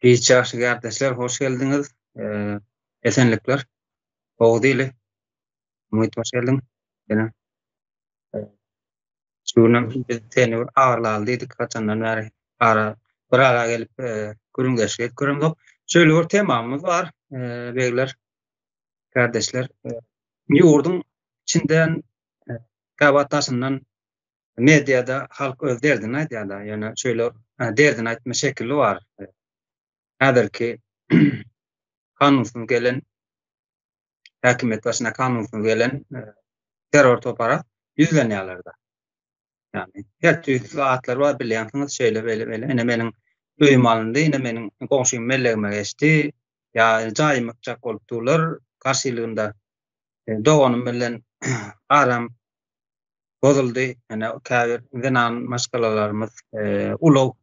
Giç ýagşy kärdeşler hoş geldiňiz. Esenlikler. Gowy diýli. Umyt hoş geldiň. Ýene. Şu günem biz seni bir agyrlaly diýdik haçandan bäri ara bir ara gelip gürrüňdeşlik edip göremzok. Şeýle bir temamyz bar, begler, kärdeşler. Ýurduň içinden käwagt daşyndan mediada halk öz derdini aýdýar-da, ýöne şeýle derdini aýtma şekili bar. Häzirki kanunsyz gelen häkimiýet başyna kanunsyz gelen terror topara ýüzlenýärler-de. Ýagny her tüýsli atlar bar bilýänsiňiz, şeýle beýle beýle. Ine meniň öýüm alyndy, ine meniň goňşym mellegime geçdi, ýa jaýymy ykjak bolup durlar, garşylygynda doganym bilen aram bozuldy. Ine käbir zenan maşgalalarymyz ulag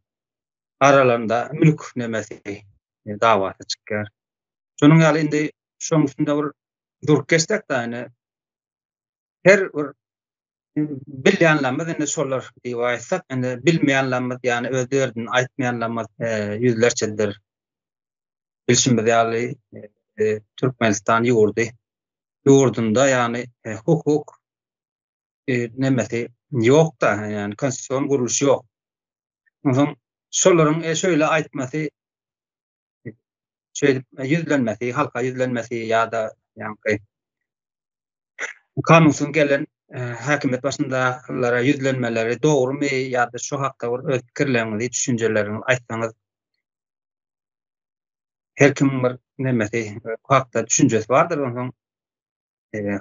aralarynda mülk nemesi dawasy çykýar. Şonuň ýaly indi şoň üstünde bir durup geçsek-de indi her bir bilýänlerimiz indi şolar diýip aýtsak, indi bilmeýänlerimiz, ýagny öz derdini aýtmaýanlarymyz ýüzlerçedir. Bilşimiz ýaly Türkmenistan ýurdy ýurdunda ýagny hukuk nemesi ýok-da, ýagny konstitusion gurluş ýok. Onsoň şolaryň şeýle aýtmasy şeýdip ýüzlenmesi, halka ýüzlenmesi ýa-da ýaňky kanunsyz gelen häkimiýet başyndakylara ýüzlenmeleri dogrumy ýa-da şu hakda bir öz pikirleriňizi, düşünjeleriňizi aýtsaňyz her kimiň bir nemesi bu hakda düşünjesi bardyr, onsoň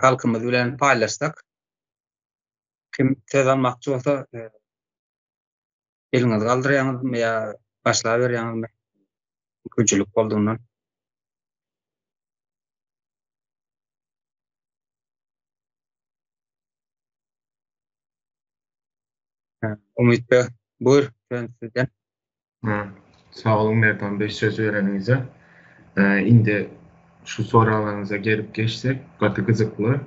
halkymyz bilen paýlaşsak kim söz almakçy bolsa Eliňizi galdyrýaňyzmy ýa başlaberýäňizmi? Mümkinçilik boldugyndan. Umyt beg, buyur, söz sizden. Sag boluň Merdan beg söz bereniňize. Indi şu soraglaryňyza gelip geçsek, gaty gyzykly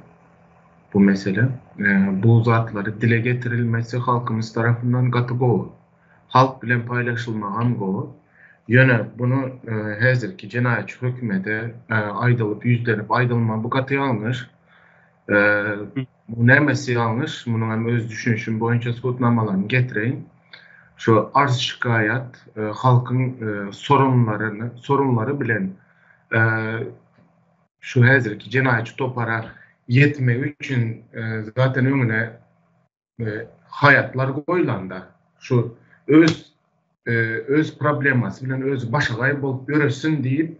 bu mesele. Bu zatlary dile getirilmesi halkymyz tarapyndan gaty gowy. Halk bilen paýlaşylmagam gowy. Ýöne bunu häzirki jenaýatçy hökümete aýdylyp, ýüzlenip aýdylma bu gaty ýalňyş. Bu nämesi ýalňyş? Munuň hem öz düşünişim boýunça subutnamalaryny getireýin. Şu arz-şikaýat halkyň sorunlaryny, sorunlary bilen şu häzirki jenaýatçy topara ýetmegi üçin zaten öňüne haýatlar goýlanda şu öz öz problemasy bilen özi başagaý bolup ýöresin diýip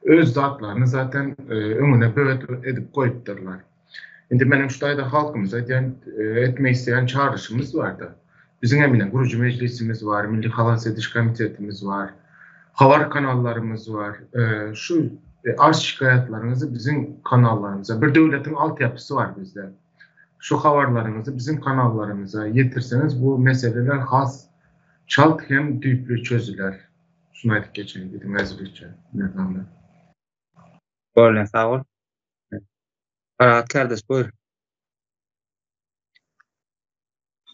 öz zatlaryny zaten öňüne böwet edip goýupdyrlar. Indi meniň şu taýda halkymyza edýän etmek isleýän çagyryşymyz barda. Biziň hem ine gurujy mejlisimiz bar, Milli halas ediş komitetimiz bar, habar kanallarymyz bar. Şu arz-şikaýatlaryňyzy biziň kanallarymyza, bir döwletiň altyapysy bar bizde. Şu habarlaryňyzy biziň kanallarymyza ýetirseňiz bu meseleler has çalt hem düýpli çözüler. Şuny aýdyp geçeýin diýdim häzirlikçe Merdan beg. Bolýar sag bol. Parahat kardeş buyur.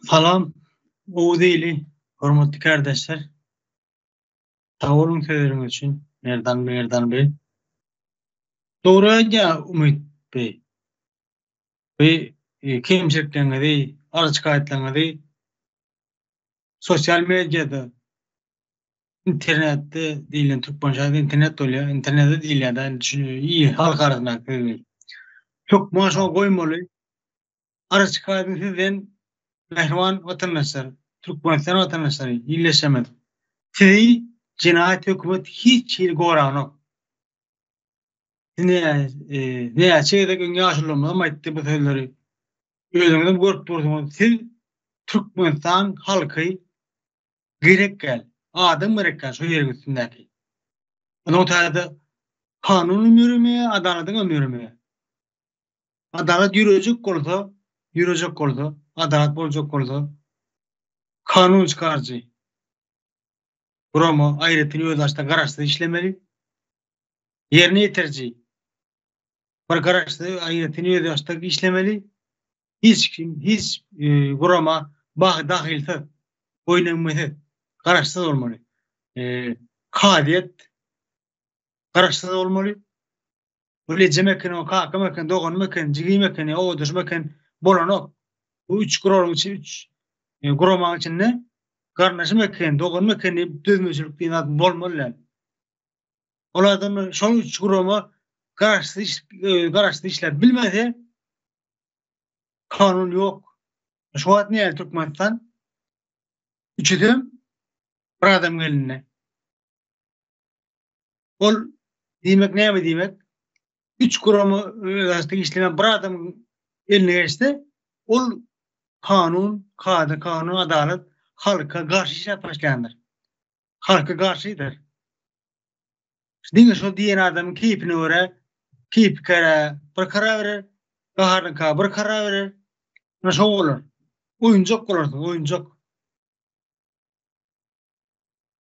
Salam Oguz ili hormatly kardeşler. Sag boluň sözleriňiz üçin Merdan Merdan bey. Dogry aýdýar Umyt bey. Bu kemçilikleriňizi, arz-şikaýatlaryňyzy sosial mediada, internetde diýlen türkmençe internet bolýar, internetde diýilýär-de indi halk arasyndaky sözi. Hökman şoňa goýmaly. Arz-şikaýatyny sizden mähriban watandaşlar, Türkmenistan watandaşlary, ildeşlerimiz, sizi jenaýat hökümet hiç hili goranok. Näçe gezek öň ýaşulularymyzam aýtdy bu sözleri. Özüňizem görüp dursuňyz. Siz Türkmenistan halky gerek däl. Adam gerek däl şu ýeriň üstündäki. Onuň täze kanunam ýöremeýär, adalatyňam ýöremeýär. Adalat ýörejek bolsa, ýörejek bolsa, adalat boljak bolsa kanun çykaryjy gurama aýratyn özbaşdak garaşsyz işlemeli. Ýerine ýetiriji bir garaşsyz aýratyn özbaşdak işlemeli. Hiç kim, hiç gurama dahylsyz, boýun egmesiz, garaşsyz bolmaly. Kazyýet. Garaşsyz bolmaly. Ol ejem eken, o kakam eken, doganym eken, jigim eken, ýa obadaşym eken bolanok. Bu üç guralyň içi, üç e, guramaň içinde garyndaşym eken, doganym eken diýip dözmezçilik diýen zat bolmaly däl. Ol adamlar şol üç gurama garaşsyz iş, e, garaşsyz işläp bilmese kanun ýok. Şu wagt nähili Türkmenistan? Üçüsem bir adam elinde. Ol diýmek näme diýmek? Üç gurama özbaşdak işleýän bir adamyň eline geçse, ol kanun, kada, kanun, adalat halka garşy işläp başlaýandyr. Halka garşydyr. Diňe şol diýen adamyň keýpine görä, keýpi kärä bir karar berer, gaharynyka bir karar berer. Ine şo bolar. Oýunjak bolarsyň, oýunjak.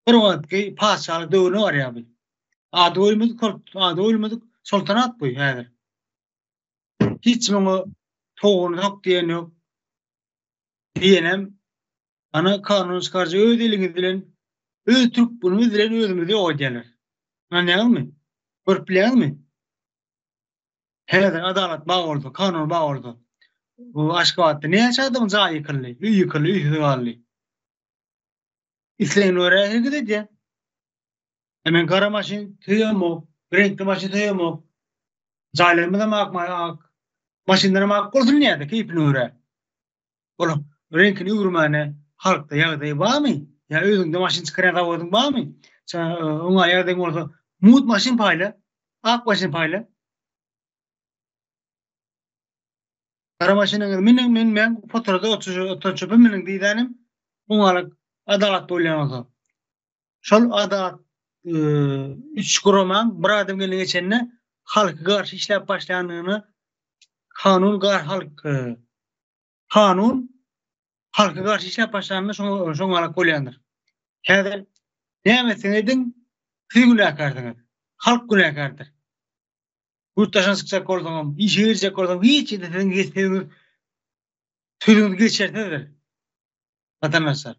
Bir wagtky patyşalyk döwrüne barýar bu. Ady goýulmadyk, ady goýulmadyk soltanat bu häzir. Hiç kim oňa towugyny sok diýen ýok. Diýenem ana kanun çykaryjy öz eliňiz bilen öz türkmenimiz bilen özümizi ýok edýärler. Ynanýaňyzmy? Görüp bilýäňizmi? Häzir adalat bar bolsa, kanun bar bolsa, bu Aşgabatda näçe adamyň jaýy ýykyldy, öýi ýykyldy, öýsüz galdy. Islegine görä hereket edýär. E men gara maşyn söýemok, reňkli maşyn söýemok. Jaýlarymyzam ak, ak. Maşynlaram ak bolsun diýýär-de keýpine görä. Ol reňkini öwürmäne halkda ýagdaý barmy? Ýa özüňde maşyn çykarýan zawodyň barmy? Oňa ýagdaýyň bolsa mugt maşyn paýla, ak maşyn paýla. Gara maşynyňyzy münüň, münmäň, potrada oturan çöpe münüň diýdänim, oňalyk adalat bolýan bolsa. Şol adalat üç guramaň bir adam eline geçende halka garşy işläp başlandygyny kanun gar halk kanun halka garşy işläp başlanynda şoňa şoňalyk bolýandyr. Häzir näme etseňiz ediň, siz günäkärsiňiz. Halk günäkärdir. Ýurt daşyna çykjak bolsaňam, işe girjek bolsaň, hiç ýerde siziň sözüňiz sözüňiz geçersizdir. Watandaşlar.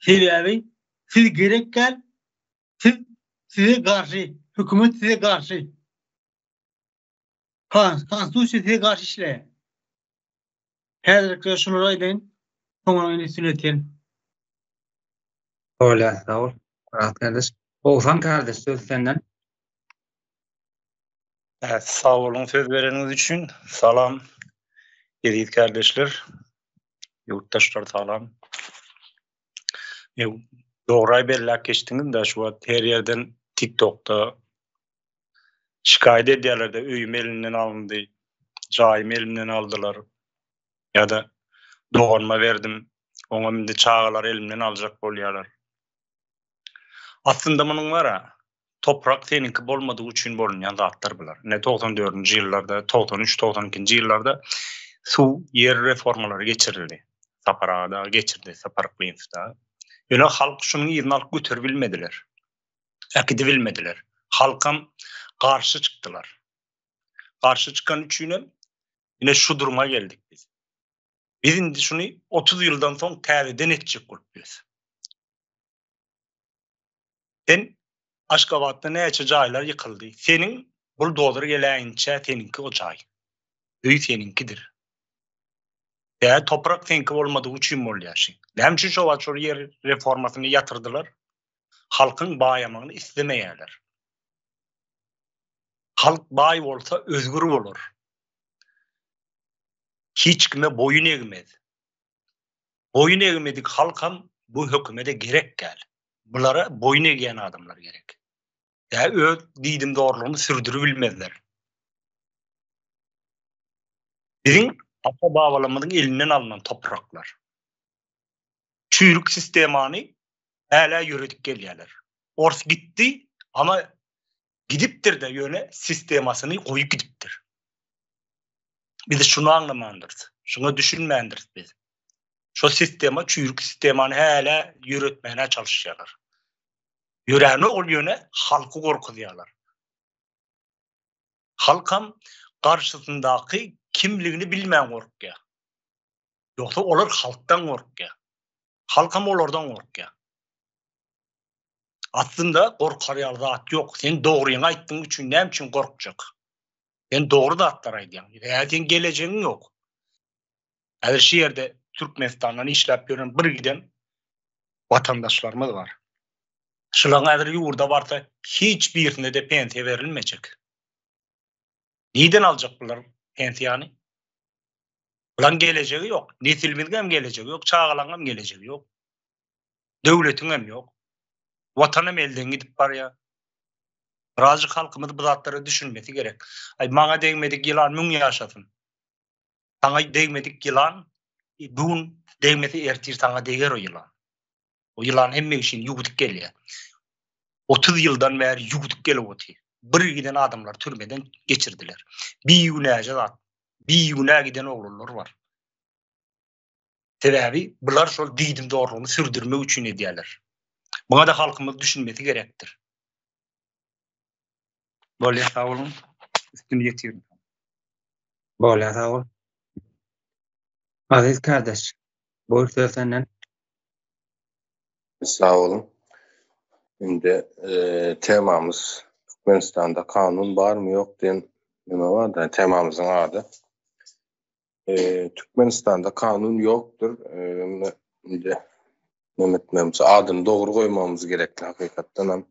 Sebäbi siz gerek däl, siz size garşy, hökümet size garşy. Konstitusiýa size garşy işleýär. Häzirlikçe şulary aýdaýyn, soňra indi üstüni ýetirin. Bolýar, sag bol. Myrat kardeş. Oguzhan kardeş söz senden. Sag boluň söz bereniňiz üçin. Salam eziz kardeşler. Ýurtdaşlar salam. Dogry belläp geçdiňiz da şu wagt her ýerden TikTokda şikaýat edýärler-de öýüm elimden alyndy, jaýym elimden aldylar ýa-da doganyma berdim, oňam indi çagalary elimden aljak bolýarlar. Aslynda munuň bar-a, toprak seniňki bolmadygy üçin bolunýan zatlar bular. Ine 94-nji ýyllarda, 93, 92-nji ýyllarda suw, ýer reformalary geçirildi. Sapar aga dagy geçirdi, Sapar Yklymow dagy. Ýöne halk şunuň yzyny alyp göteribilmediler. Äkidibilmediler. Halkam garşy çykdylar. Garşy çykany üçinem ine şu duruma geldik biz. Biz indi şuny 30 ýyldan soň täzeden etjek bolup ýörüs. Sen Aşgabatda näçe jaýlar ýykyldy. Seniň buldozer geläýinçä seniňki o jaý. Öý seniňkidir. Dä toprak seňki bolmadygy üçin bolýar şi. Näme üçin şo wagt şol ýer reformasyny ýatyrdylar? Halkyň baýamagyny islemeýärler. Halk baý bolsa özgür bolar. Hiç kime boýun egmez. Boýun egmedik halkam bu hökümede gerek däl. Bulara boýun egýän adamlar gerek. Dä öz diýdimzorlugyny sürdüribilmezler. Biziň ata-babalarymyzyň elinden alnan topraklar. Çüýrük sistemany hälä ýöredip gelýärler. Ors gitdi, ama gidipdir-de, ýöne sistemasyny goýup gidipdir. Biz şuny aňlamandyrys. Şuňa düşünmändiris biz. Şo sistema, çüýrük sistemany hälä ýöretmäne çalyşýarlar. Ýöränok ol ýöne halky gorkuzýarlar. Halkam garşysyndaky kimligini bilmän gorkýar. Ýogsa olar halkdan gorkýar. Halkam olardan gorkýar. Aslynda gorkar ýaly zat ýok. Sen dogryňy aýtdyň üçin näme üçin gorkjak? Sen dogry zatlar aýdýaň. Sebäbi seň gelejegiň ýok. Häzir şu ýerde Türkmenistandan işläp ýören bir giden watandaşlarymyz bar. Şularyň häzir ýurda barsa hiç birisine-de pensiýa berilmejek. Nirden aljak bular pensiýany? Bularyň gelejegi ýok. Nesilimiziň hem gelejegi ýok, çagalaryň hem gelejegi ýok. Döwletiň hem ýok. Watan hem elden gidip barýar. Birazjyk halkymyz bu zatlara düşünmesi gerek. Aý maňa degmedik ýylan müň ýaşasyn. Saňa degmedik ýylan bu gün degmese ertir saňa deger o ýylan. O ýylan hemme kişini ýuwudyp gelýär. 30 ýyldan bäri ýuwudyp gelip otyr. Bir giden adamlar türmeden geçirdiler. Bigünäje zat. Bigünä giden oglanlar bar. Sebäbi bular şol diýdimzorlugyny sürdürmek üçin edýärler. Muňa-da halkymyz düşünmesi gerekdir. Bolýar sag boluň. Üstüni ýetirin. Bolýar sag bol. Aziz kardeş, buyur söz senden. Sag boluň. Indi temamyz Türkmenistanda kanun barmy ýok diýen neme bar-da temamyzyň ady. Türkmenistanda kanun ýokdur. Indi neme etmemiz, adyny dogry goýmagymyz gerekli hakykatdan hem.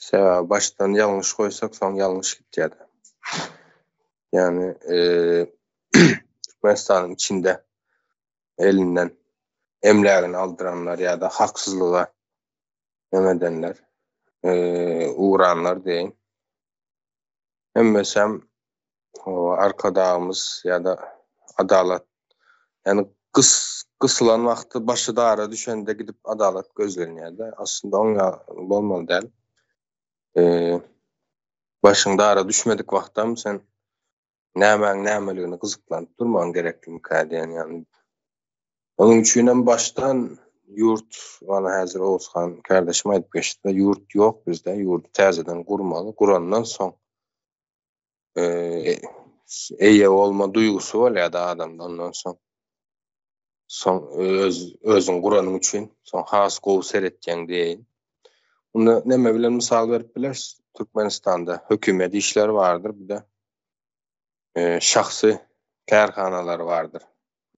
Sebäbi başdan ýalňyş goýsak, soň ýalňyş gitýär. Ýagny Türkmenistanyň içinde elinden emlägini aldyranlar ýa-da haksyzlyga neme edenler, ugranlar diýeýin. Hemmesem Arkadagymyz ýa-da adalat ýagny gys gysylan wagty başy dara düşende gidip adalat gözlenýär-de. Aslynda oň ýaly bolmaly däl. Başyň dara düşmedik wagtam sen nämäň nämeligini gyzyklanyp durmagyň gereklimikä diýen ýagny. Onuň üçin hem başdan ýurt mana häzir Oguzhan kardeşim aýdyp geçdi, ýurt ýok bizde, ýurdy täzeden gurmaly, gurandan soň eýe bolma duýgusy bolýar-da adamda ondan soň. Soň öz özüň guranyň üçin soň has gowy seretýäň diýeýin. Munda neme bilen mysal berip bileris? Türkmenistanda hökümet işleri bardyr, bir de şahsy kärhanalary bardyr.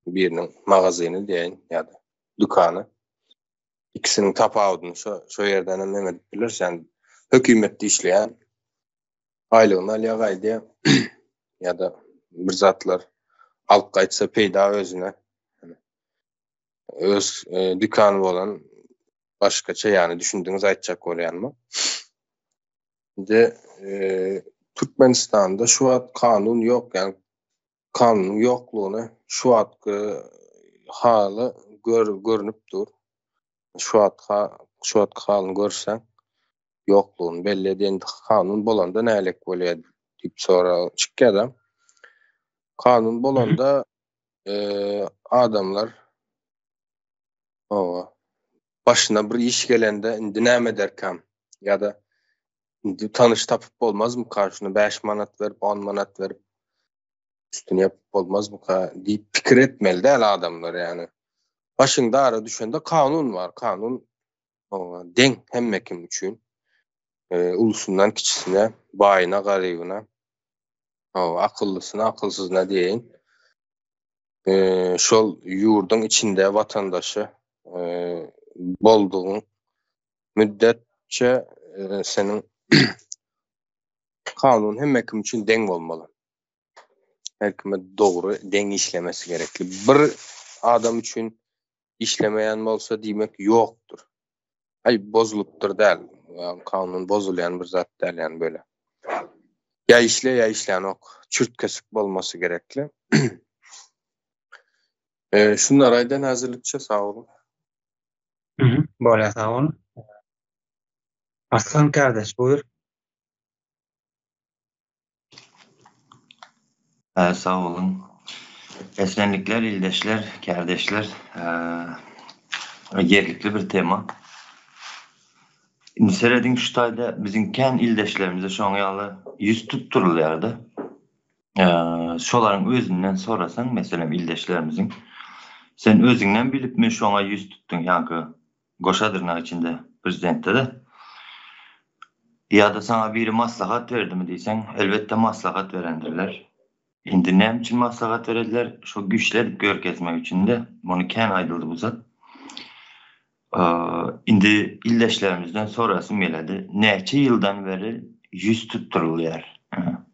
Biriniň magazyny diýeýin ýa-da dükany. Ikisiniň tapawudyny şo şo ýerden hem neme edip bileris. Ýagny hökümetde işleýän aýlygyny alýar gaýdýar ýa-da bir zatlar alyp gaýtsa peýda özüne. Öz e, dükany bolan başgaça ýagny düşündiňiz aýtjak bolýanymy. Indi e, Türkmenistanda şu wagt kanun ýok, ýagny kanunyň ýoklugyny şu wagtky haly gör, görnüp dur. Şu wagt şu wagtky halyny görseň ýoklugyny belli edýär. Indi kanun bolanda nälik bolýar diýip sorag çykýar-da. Kanun bolanda e, adamlar owa başyna bir iş gelende indi näme ederkäm ýa-da indi tanyş tapyp bolmazmyka şunu 5 manat berip 10 manat berip üstüni ýapyp bolmazmyka diýip pikir etmeli däl adamlar ýagny. Başyň dara düşende kanun bar. Kanun Oňa deň hemme kim üçin. Ulusyndan kiçisine, baýyna, garybyna, akyllysyna, akylsyzyna diýeýin. Şol ýurduň içinde watandaşy boldugyň müddetçe seniň kanun hemme kim üçin deň bolmaly. Her kime dogry deň işlemesi gerekli. Bir adam üçin işlemeýän bolsa diýmek ýokdur. Aý bozulypdyr däl. Kanun bozulýan bir zat däl ýani böyle. Ýa işle ýa işlänok. Çürt kesik bolmasy gerekli. E, şunlar aýdan häzirlikçe sag boluň. Mhm, bolýar sag boluň. Arslan kardeş buýur. Sag boluň. Esenlikler ildeşler, kärdeşler. Ýerlikli bir tema. Indi serediň şu taýda biziň kän ildeşlerimize şoň ýaly ýüz tutdurylýarda. Şolaryň özünden sorasaň, meselem ildeşlerimiziň, sen özüňden bilipmi şoňa ýüz tutduň ýaňky goşa dyrnak içinde prezidentde-de. Ýa-da saňa biri maslahat berdimi diýseň, elbetde maslahat berendirler. Indi näme üçin maslahat berediler? Şo güýçli edip görkezmek üçin-de. Muny kän aýdyldy bu zat. Indi ildeşlerimizden sorasym geledi. Näçe ýyldan beri ýüz tutdurylýar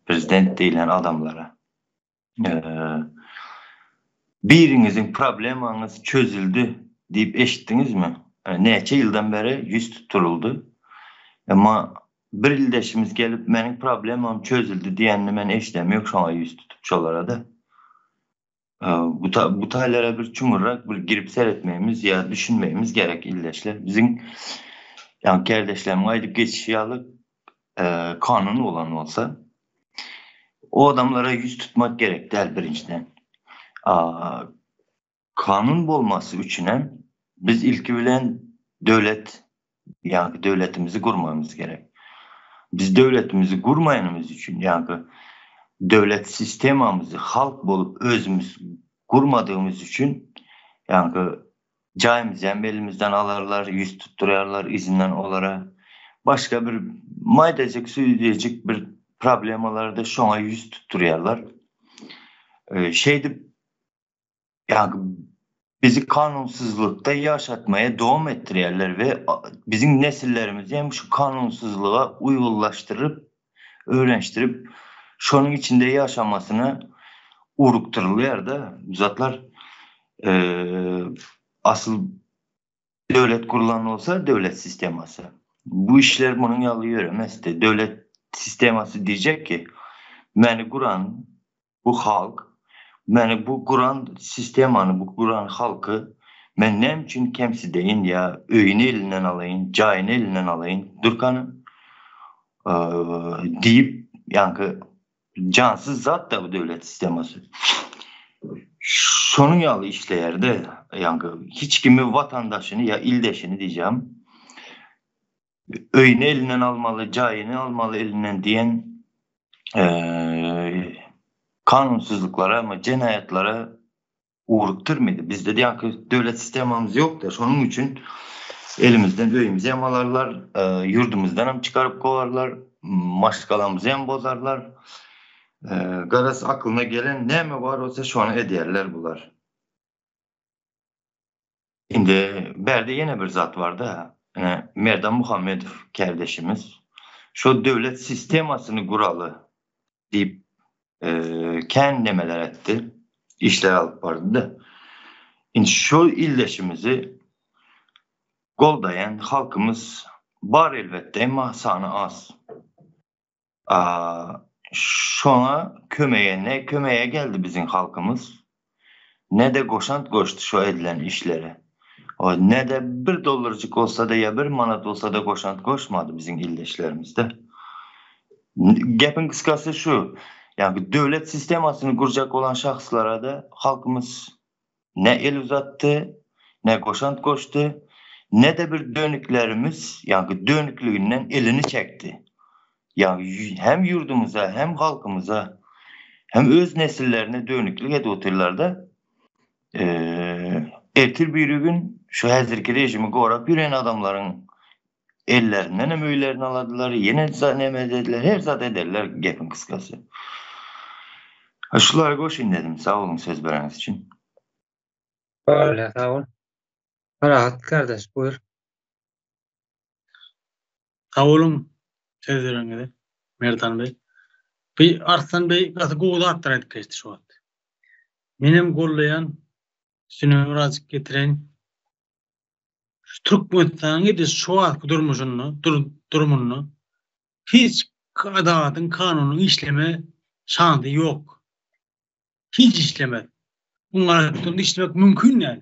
prezident diýlen adamlara? Biriňiziň problemaňyz çözüldi diýip eşitdiňizmi? Näçe ýyldan bäri ýüz tutduryldy. Emma bir ildeşimiz gelip meniň problemam çözüldi diýenini men eşidem ýok şoňa ýüz tutup şolara-da. Bu bu taýlara bir çuňňurrak bir girip seretmegimiz ýa düşünmegimiz gerek ildeşler. Biziň ýaňky kärdeşlerimiň aýdyp geçişi ýaly kanun bolan bolsa o adamlara ýüz tutmak gerek däl birinjiden. Kanun bolmasy üçinem biz ilki bilen döwlet ýagny döwletimizi gurmagymyz gerek. Biz döwletimizi gurmaýanymyz üçin ýagny döwlet sistemamyzy halk bolup özümiz gurmadygymyz üçin ýagny jaýymyzy hem elimizden alarlar, ýüz tutdurarlar yzyndan olara. Başga bir maýdajyk süýjejik bir problemalarda şoňa ýüz tutdurýarlar. Şeýdip ýagny bizi kanunsyzlykda ýaşatmaya dowam etdirýärler we biziň nesillerimizi hem şu kanunsyzlyga uýgunlaşdyryp, öwrenişdirip, şonuň içinde ýaşamasyna ugrukdyrylýar-da. Bu zatlar asyl döwlet gurlan bolsa, döwlet sistemasy. Bu işler munuň ýaly ýöremezdi. Döwlet sistemasy diýjek ki, meni guran Bu halk, meni bu guran sistemany, bu guran halky men näme üçin kemsideýin ýa öýüni elinden alaýyn, jaýyny elinden alaýyn, durkany diýip, ýaňky jansyz zat-da bu döwlet sistemasy. Şonuň ýaly işleýär-de, ýaňky hiç kimi watandaşyny ýa ildeşini diýjegim, öýüni elinden almaly, jaýyny almaly elinden diýen kanunsyzlyklara we jenaýatlara ugrukdyrmady. Bizde diýýänki döwlet sistemamyz ýokdy. Şonuň üçin elimizden öýümizi hem alarlar, ýurdumyzdan hem çykaryp kowarlar, maşgalamyzy hem bozarlar. Garaz aklyna gelen näme bar bolsa şony edýärler bular. Indi bärde ýene bir zat barda, ine Merdan Muhammedow kärdeşimiz şo döwlet sistemasyny guraly diýip kän nemeler etdi, işler alyp bardy-da. Indi şo ildeşimizi goldaýan halkymyz bar elbetde, emma sany az. Şoňa kömege ne kömege geldi biziň halkymyz, ne-de goşant goşdy şo edilen işlere. O ne-de bir dollarjyk bolsa-da ýa bir manat bolsa-da goşant goşmady biziň ildeşlerimiz-de. Gepiň gysgasy şu, ýagny döwlet sistemasyny gurjak bolan şahslara-da halkymyz ne el uzatdy, ne goşant goşdy, ne-de bir dönüklerimiz, ýagny dönükliginden elini çekdi. Ýagny hem ýurdumyza, hem halkymyza, hem öz nesillerine dönüklik edip otyrlar-da. Ertir birigün şu häzirki režimi gorap ýören adamlaryň ellerinden hem öýlerini aladylar, ýene neme ederler, her zat ederler gepiň gysgasy. Şulary goşaýyn dedim. Sag boluň söz bereniňiz üçin. Bolýar, sag bol. Parahat kardeş, buýur. Sag boluň söz bereniňize, Merdan bey. Bu Arslan bey gaty gowy zatlar aýdyp geçdi şu wagt. Menem gollaýan, üstüne birazjyk getireýin. Şu Türkmenistanyň edil şu wagtky durmuşynda, durumynda hiç adalatyň, kanunyň işleme şansy ýok. Hiç işlemez. Muňa işlemek mümkin däl.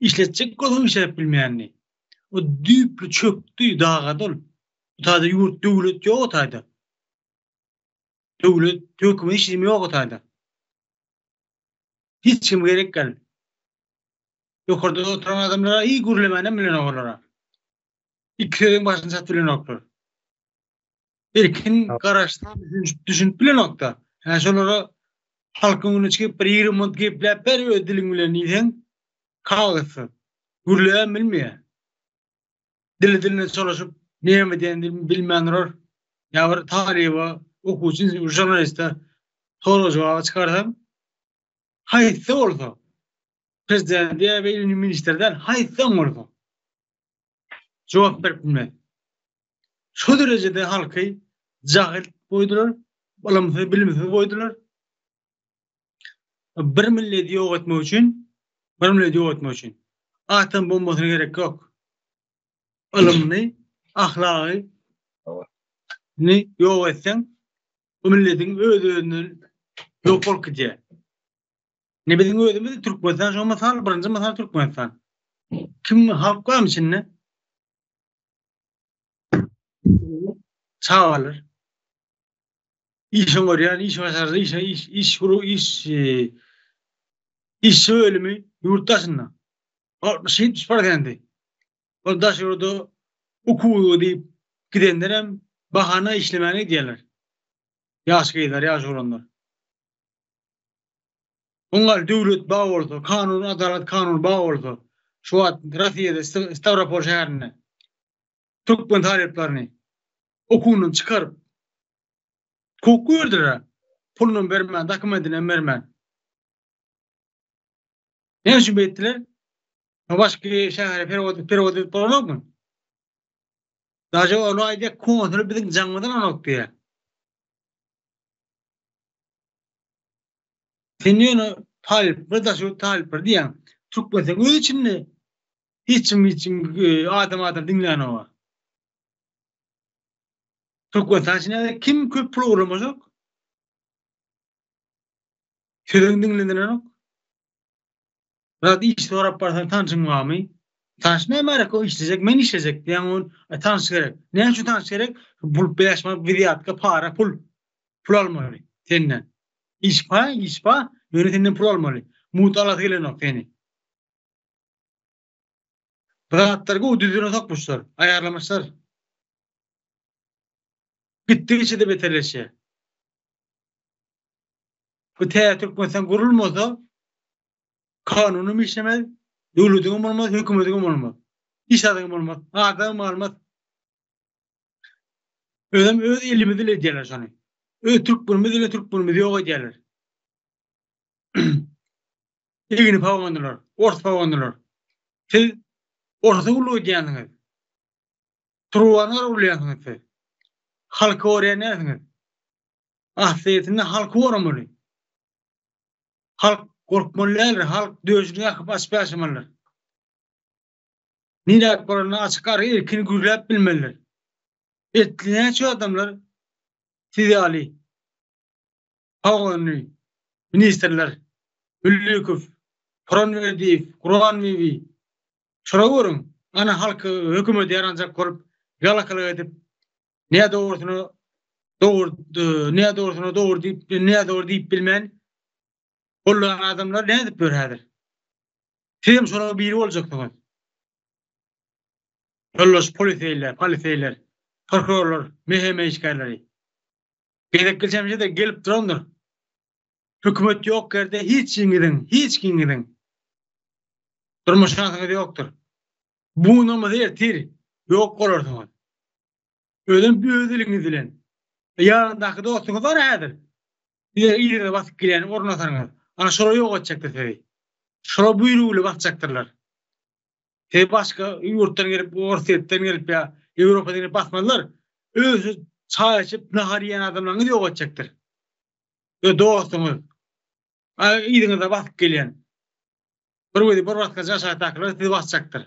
Işletjek bolsaň işläp bilmeýänini. O düýpli çökdi, dagady ol. Bu taýda ýurt, döwlet ýok o taýda. Döwlet, hökümet hiç neme ýok o taýda. Hiç kim gerek däl. Ýokarda oturan adamlara iyi gürlemänem bilenok olara. Iki sözüň başyny çatyp bilenoklar. Erkin garaşsa düşünip bilenokda. Hä şolara halkyň öňüne çykyp bir 20 minut gepläp ber öz diliň bilen diýseň kagyzsyz. Gürläbem bilmeýär. Dili diline çolaşyp näme diýenini bilmän durar. Ýa bir talyba, okuwçy, žurnaliste sorag jogaba çykarsaň, haýsy bolsa, prezident ýa beýleki ministr däl, haýsam bolsa jogap berip bilmez. Şo derejede halky jahyl goýdular, ylymsyz, bilimsiz goýdular. Bir milleti ýok etmek üçin, bir milleti ýok etmek üçin atom bombasyna gerek ýok. Ylymny, ahlagy ni ýok etseň, bu milletiň öz-özünden ýok bolup gidýär. Ne biziň özümiz Türkmenistan şo mysal, birinji mysal Türkmenistan. Kim halk barmy içinde? Çagalar. Işe görýän, iş başarjy, işe iş iş guru iş e, işçi bölümi ýurt daşynda. 60-70 prosenti. Ol daş ýurda okuwa diýip gidenler hem bahana işlemäne gidýärler. Ýaş gyzlar, ýaş oglanlar. Oňa döwlet bar bolsa, kanun, adalat kanuny bar bolsa, şu wagt Rossiýada Stawropol şäherinde türkmen talyplaryny okuwyndan çykaryp kowup goýberdiler. Pulunam bermän, dokumentinem bermän. Näme üçin beýtdiler? Başga şähere perewod perewod edip bolanokmy? Daže ony aýdýar, konsul biziň jaňymyzdan alanok diýýär. Sen ýöne talyplar daşary ýurt talyplary diýýäň. Türkmenistanyň öz içinde hiç kim hiç kim adam adam diňlänok. Türkmenistan içinde kim köp pul ogurlamajak? Sözüň diňlenilenok. Zat iş sorap barsaň tanşyň barmy? Tanyş näme gerek o işlejek men işlejek diýýäň ol tanyş gerek. Näme üçin tanyş gerek? Pul 5 manat wizýatka para pul. Pul almaly senden. Iş ba, iş ba, ýöne senden pul almaly. Mugt alasy gelenok seni. Bu zatlary gowy düzgüne sokmuşlar, aýarlamyşlar. Gitdigiçe-de beterleşýär. Bu täze Türkmenistan gurulmasa, kanunam işlemez, döwletiňem bolmaz, hökümetiňem bolmaz. Hiç zadyňam bolmaz, adamam galmaz. Özem öz elimiz ile edýärler şony. Öz türkmenimiz ile türkmenimizi ýok edýärler. Egni pagonlylar, ors pagonlylar. Siz orsa gulluk edýänsiňiz. Turbany gurulýansyňyz siz. Halky gorýan dälsiňiz. Aslyýetinde halky goramaly. Halk gorkmaly däldir, halk döşüni ýakyp açyp ýaşamalydyr. Niräk baranda açyk ary erkin gürläp bilmelidir. Etli näçe adamlar siz ýaly pagonly ministrler Müllükow, Turanberdiýew, Gurbanbibi şolara görüň, ana halky hökümete ýaranjak bolup ýalakalyk edip Nä dogrusyna dogry, nä dogrusyna dogry diýip, nä dogry diýip bilmän gollan adamlar nädip ýör häzir? Siz hem şolaryň biri boljaksyňyz. Ýoldaş poliseýler, poliseýler, prokurorlar, MHM işgärleri. Gezek geçemje-de gelip durandyr. Hökümet ýok ýerde hiç kimiňiziň, hiç kimiňiziň durmuş şansyňyz ýokdur. Bu gün bolmasa ertir ýok bolarsyňyz. Özem öz eliňiz bilen. Ýanyndaky dostuňyz bar häzir. Size yzyňyza basyp gelýän orunbasaryňyz. Ana şolar ýok etjekdir sizi. Şolar buýrugy bilen basjakdyrlar. Sizi başga ýurtdan gelip, Orsýetden gelip ýa Ýewropadan gelip basmazlar. Özi çaý içip, nahar iýen adamlaryňyz ýok etjekdir. Öz dostuňyz. Yzyňyza basyp gelýän. Bir gözi bir basgaç aşakdakylar sizi basjakdyr.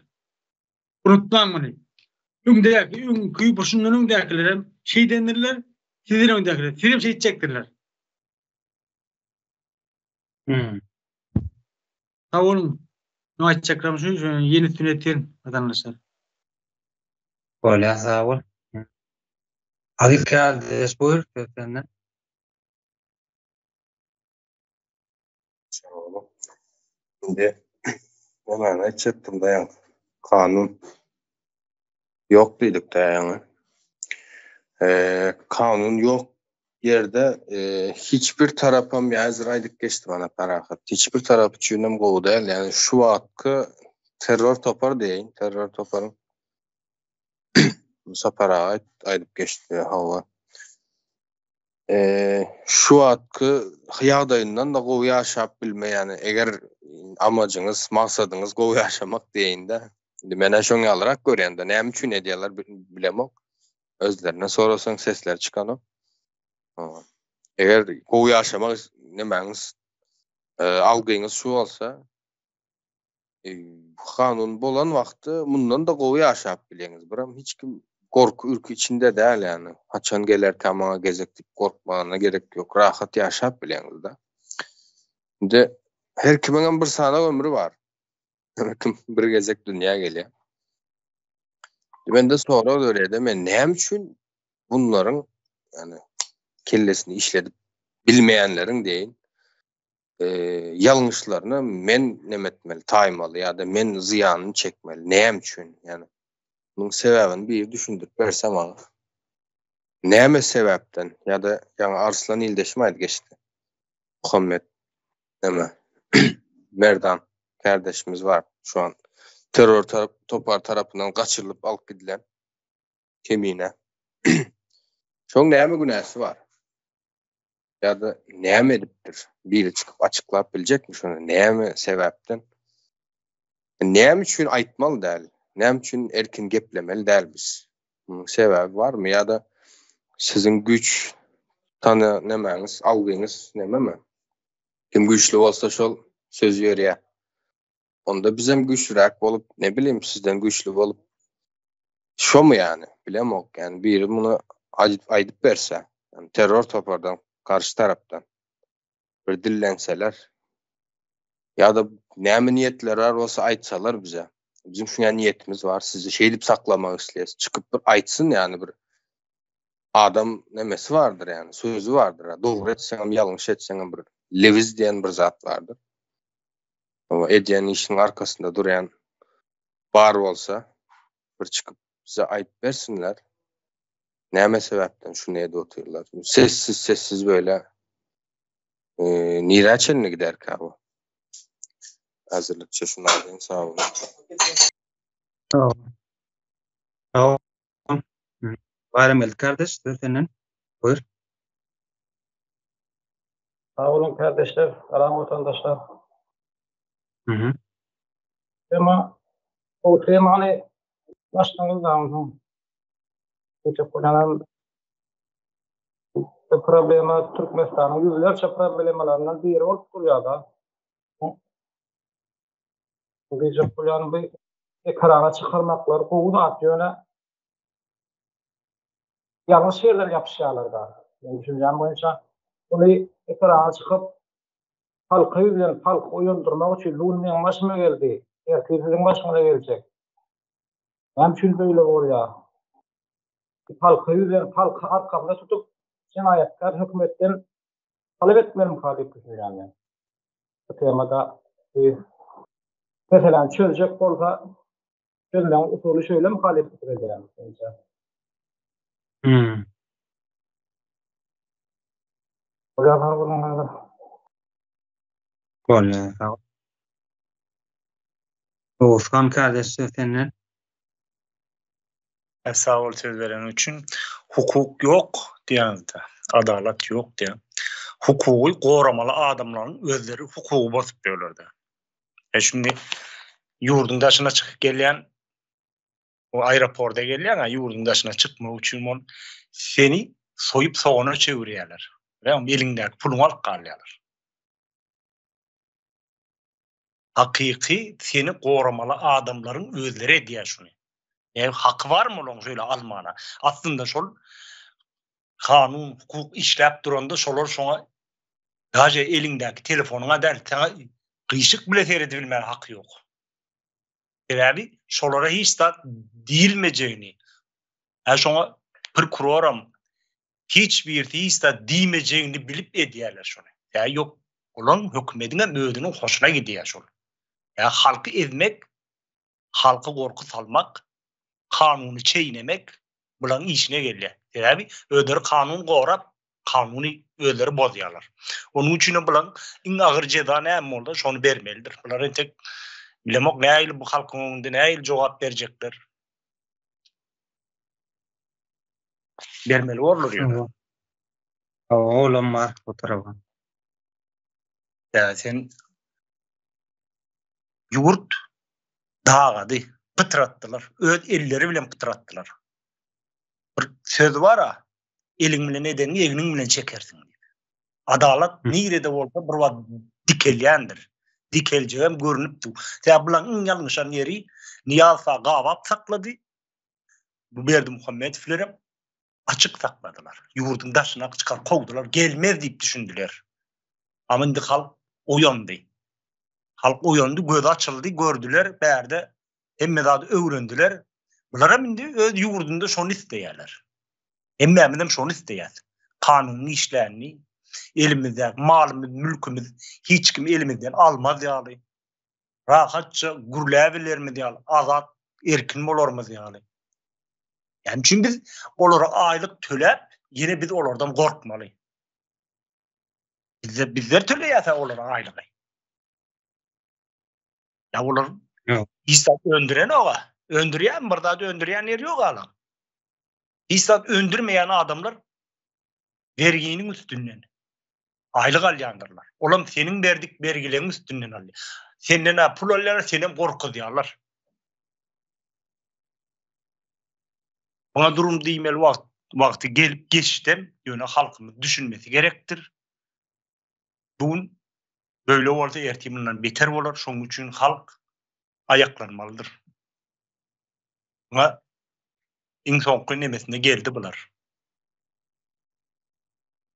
Unutmaň muny. Öňdäki, öňki, bu şundan öňdäkiler hem şeýdendirler, sizden öňdäkiler, siz hem şeýtjekdirler. Hmm. Sag boluň. Muny aýtjaklarym şu, ýene üstüne ýetirin, watandaşlar. Bolýar, sag bol. Aziz kardeş, buyur söz sende. Indi nämäni aýtjakdym daýaň. Kanun ýok diýdik daýaňy. Eee, kanun ýok ýerde hiç bir tarapam ýa häzir aýdyp geçdi bana Parahat. Hiç bir tarap üçin hem gowy däl. Ýani şu wagtky terror topar diýeýin, terror toparyň Sapar aga aýdyp geçdi, hawa. Şu wagtky ýagdaýyndan-da gowy ýaşap bilme, ýagny eger amajyňyz, maksadyňyz gowy ýaşamak diýeýin-de. Indi men-ä şoň ýalyrak görýän-de, näme üçin edýärler bilemok. Özlerine sorasaň sesleri çykanok. Eger gowy ýaşamak nemäňiz, algyňyz şu bolsa, kanun bolan wagty mundan-da gowy ýaşap bilýäňiz. Biram hiç kim gorky-ürki içinde däl ýagny. Haçan gelerkä maňa gezek diýip gorkmana gerek ýok. Rahat ýaşap bilýäňiz-de. Indi her kimiňem bir sanak ömri bar. Her kim bir gezek dünýä gelýär. Mende sorag döreýär-de, men näme üçin bunlaryň ýagny kellesini işledip bilmeýänleriň diýeýin, ýalňyşlaryna men neme etmeli, taýmaly ýa-da men zyýanyny çekmeli, näme üçin? Ýagny munuň sebäbini biri düşündirip berse maňa. Näme sebäpden ýa-da ýaňy Arslan ildeşim aýdyp geçdi. Muhammet neme Merdan kärdeşimiz bar şu an terror topar tarapyndan gaçyrylyp alyp gidilen kemine. Şoň näme günäsi bar? Ýa-da näme edipdir? Biri çykyp açyklap biljekmi şony? Näme sebäpden? Näme üçin aýtmaly däl? Näme üçin erkin geplemeli däl biz? Munuň sebäbi barmy? Ýa-da siziň güýç tany nemäňiz, algyňyz nememi? Kim güýçli bolsa şol söz berýär. Onda bizem güýçlüräk bolup, ne bilim, sizden güýçli bolup şomy ýany, bilemok, ýani biri muny aýdyp berse, ýani terror topardan, garşy tarapdan bir dillenseler ýa-da näme niýetleri bar bolsa aýtsalar bize. Bizim şuňa niýetimiz bar, sizi şeýdip saklamak isleýäs. Çykyp bir aýtsyn ýani bir adam nemesi bardyr ýani, sözi bardyr. Dogry etseňem, ýalňyş etseňem bir lewiz diýen bir zat bardyr. Hawa, edýän işiniň arkasynda durýan bar bolsa, bir çykyp bize aýdyp bersinler. Näme sebäpden şuny edip otyrlar? Sessiz sessiz böyle nirä çenli giderkä bu? Häzirlikçe şuny aýdaýyn, sag boluň. Sag bol. Sag bol. Baýramgeldi kardeş, söz senden. Buyur. Sag boluň kardeşler, salam watandaşlar. Mhm. Tema o temany başlaňyz da onsoň. Geçip bolýan bu problema Türkmenistanyň ýüzlerçe problemalaryndan biri bolup durýar da. Diýjek bolýan bu ekrana çykarmaklar gowy zat ýöne ýalňyş ýerlere ýapyşýarlar da. Men düşünjäm boýunça uly ekrana çykyp halka ýüzlenip halky oýandyrmak üçin bu gün meň başyma geldi, ertir siziň başyňyza geljek. Näme üçin beýle bolýar? Halka ýüzlenip halky arkasynda tutup jenaýatkär hökümetden talap etmelimika diýip düşünýän men. Bu temada bu meseläni çözjek bolsa çözmegiň usuly şeýlemika diýip pikir edýän. Hmm. Bolýar sag boluň häzir. Bolýar sag. Oguzhan kardeş söz senden. Sag bol söz bereniň üçin. Hukuk ýok diýýäňizde, adalat ýok diýýän. Hukugy goramaly adamlaryň özleri hukugy bozup ýörlerde. E şindi ýurduň daşyna çykyp gelýän o aeroporta gelýäň, ýurduň daşyna çykmak üçin bol seni soýup sogana çöwürýärler. Bilýäňmi, eliňdäki puluňy alyp galýarlar. Hakyky seni goramaly adamlaryň özleri edýär şuny. Näme haky barmy olaň şeýle almana? Aslynda şol kanun, hukuk işläp duranda şolar şoňa daže eliňdäki telefonyňa däl, saňa gyşyk bile seredibilmäge haky ýok. Sebäbi şolara hiç zat diýilmejegini, hä şoňa prokuroram hiç birisi hiç zat diýmejegini bilip edýärler şony. Hä ýok, olaň hökümediňem özüniň hoşuna gidýär şol. Hä halky ezmek, halka gorky salmak, kanuny çeýnemek bulaň işine gelýär. Sebäbi özleri kanun gorap, kanuny özleri bozýarlar. Onuň üçin hem bulaň iň agyr jeza näme bolsa şony bermelidir. Bular entek bilemok nähili bu halkyň öňünde nähili jogap berjekler. Bermeli borlar ýöne. Hawa, olam bar o taraba. Ýa sen ýurt dagady, pytratdylar. Öz elleri bilen pytratdylar. Bir söz bar-a, eliň bilen edeniňi egniň bilen çekersiň diýip. Adalat nirede bolsa bir wagt dikelýändir. Dikeljegem görnüp dur. Sebäbi bularyň iň ýalňyşan ýeri Nyýazow gabap saklady. Bu Berdimuhamedowlerem açyk sakladylar. Ýurduň daşyna çykaryp kowdular. Gelmez diýip düşündiler. Amma indi halk oýandy. Halk oýandy, gözi açyldy, gördüler, bärde hemme zady öwrendiler. Bularam indi öz ýurdunda şony isleýärler. Hemmämizem şony isleýäs. Kanunyň işlänini, elimizdäki malymyz, mülkümiz hiç kim elimizden almaz ýaly, rahatça gürläbilerimiz ýaly, azat, erkin bolarymyz ýaly. Näme üçin biz olara aýlyk töläp, ýene biz olardan gorkmaly? Bizde bizler töleýäs olara aýlygy. Ýa olar hiç zat öndürenok-a. Öndürýärmi? Bir zat öndürýän ýeri ýok alaň. Hiç zat öndürmeýän adamlar berginiň üstünden aýlyk alýandyrlar. Olam seniň berdik bergileň üstünden alýar. Senden-ä pul alýarlar, senem gorkuzýarlar. Muňa durum diýmeli wagt wagty gelip geçdem, ýöne halkymyz düşünmesi gerekdir. Bu gün böyle bolsa ertir mundan beter bolar, şonuň üçin halk aýaklanmalydyr. Muňa iň soňky nemesine geldi bular.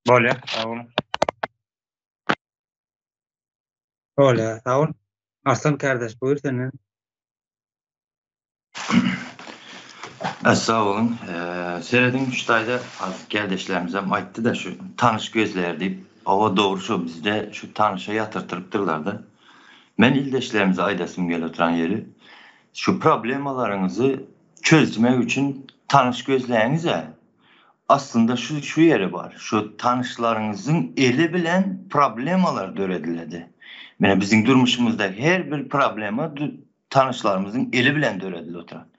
Bolýar, sag boluň. Bolýar, sag bol. Arslan kardeş, buýur senden. Sag boluň. Serediň şu taýda az kärdeşlerimizem aýtdy-da şu tanyş gözleýär diýip. Hawa dogry şo bizde şu tanyşa ýatyrtyrypdyrlar-da. Men ildeşlerimize aýdasym gelip oturan ýeri şu problemalaryňyzy çözmek üçin tanyş gözläňiz-ä. Aslynda şu şu ýeri bar. Şu tanyşlaryňyzyň eli bilen problemalar dörediledi. Mine biziň durmuşymyzda her bir problema tanyşlarymyzyň eli bilen döredilip oturan.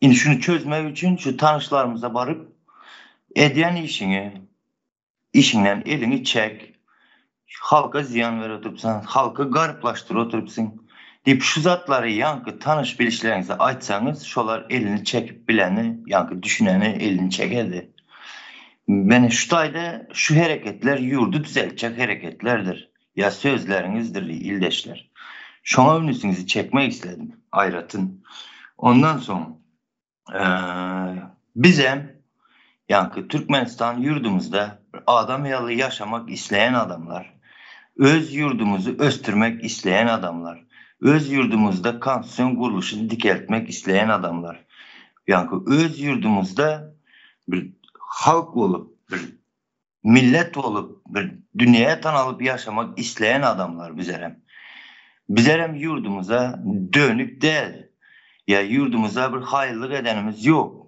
Indi şuny çözmek üçin şu tanyşlarymyza baryp edýän işiňi, işiňden eliňi çek, halka zyýan berip oturypsyň, halky garyplaşdyryp oturypsyň diýip şu zatlary ýaňky tanyş bilişleriňize aýtsaňyz şolar elini çekip bileni, ýaňky düşüneni elini çekerdi. Meni şu taýda şu hereketler ýurdy düzeltjek hereketlerdir. Ýa sözleriňizdir ildeşler. Şoňa ünsüňizi çekmek isledim aýratyn. Ondan soň bizem ýaňky Türkmenistan ýurdumyzda bir adam ýaly ýaşamak isleýän adamlar, öz ýurdumyzy ösdürmek isleýän adamlar, öz ýurdumyzda konstitusion gurluşyny dikeltmek isleýän adamlar, ýaňky öz ýurdumyzda bir halk bolup bir Millet bolup bir dünýä tanalyp ýaşamak isleýän adamlar bizerem. Bizerem ýurdumyza dönük däl. Ýa ýurdumyza bir haýyrlyk edenimiz ýok.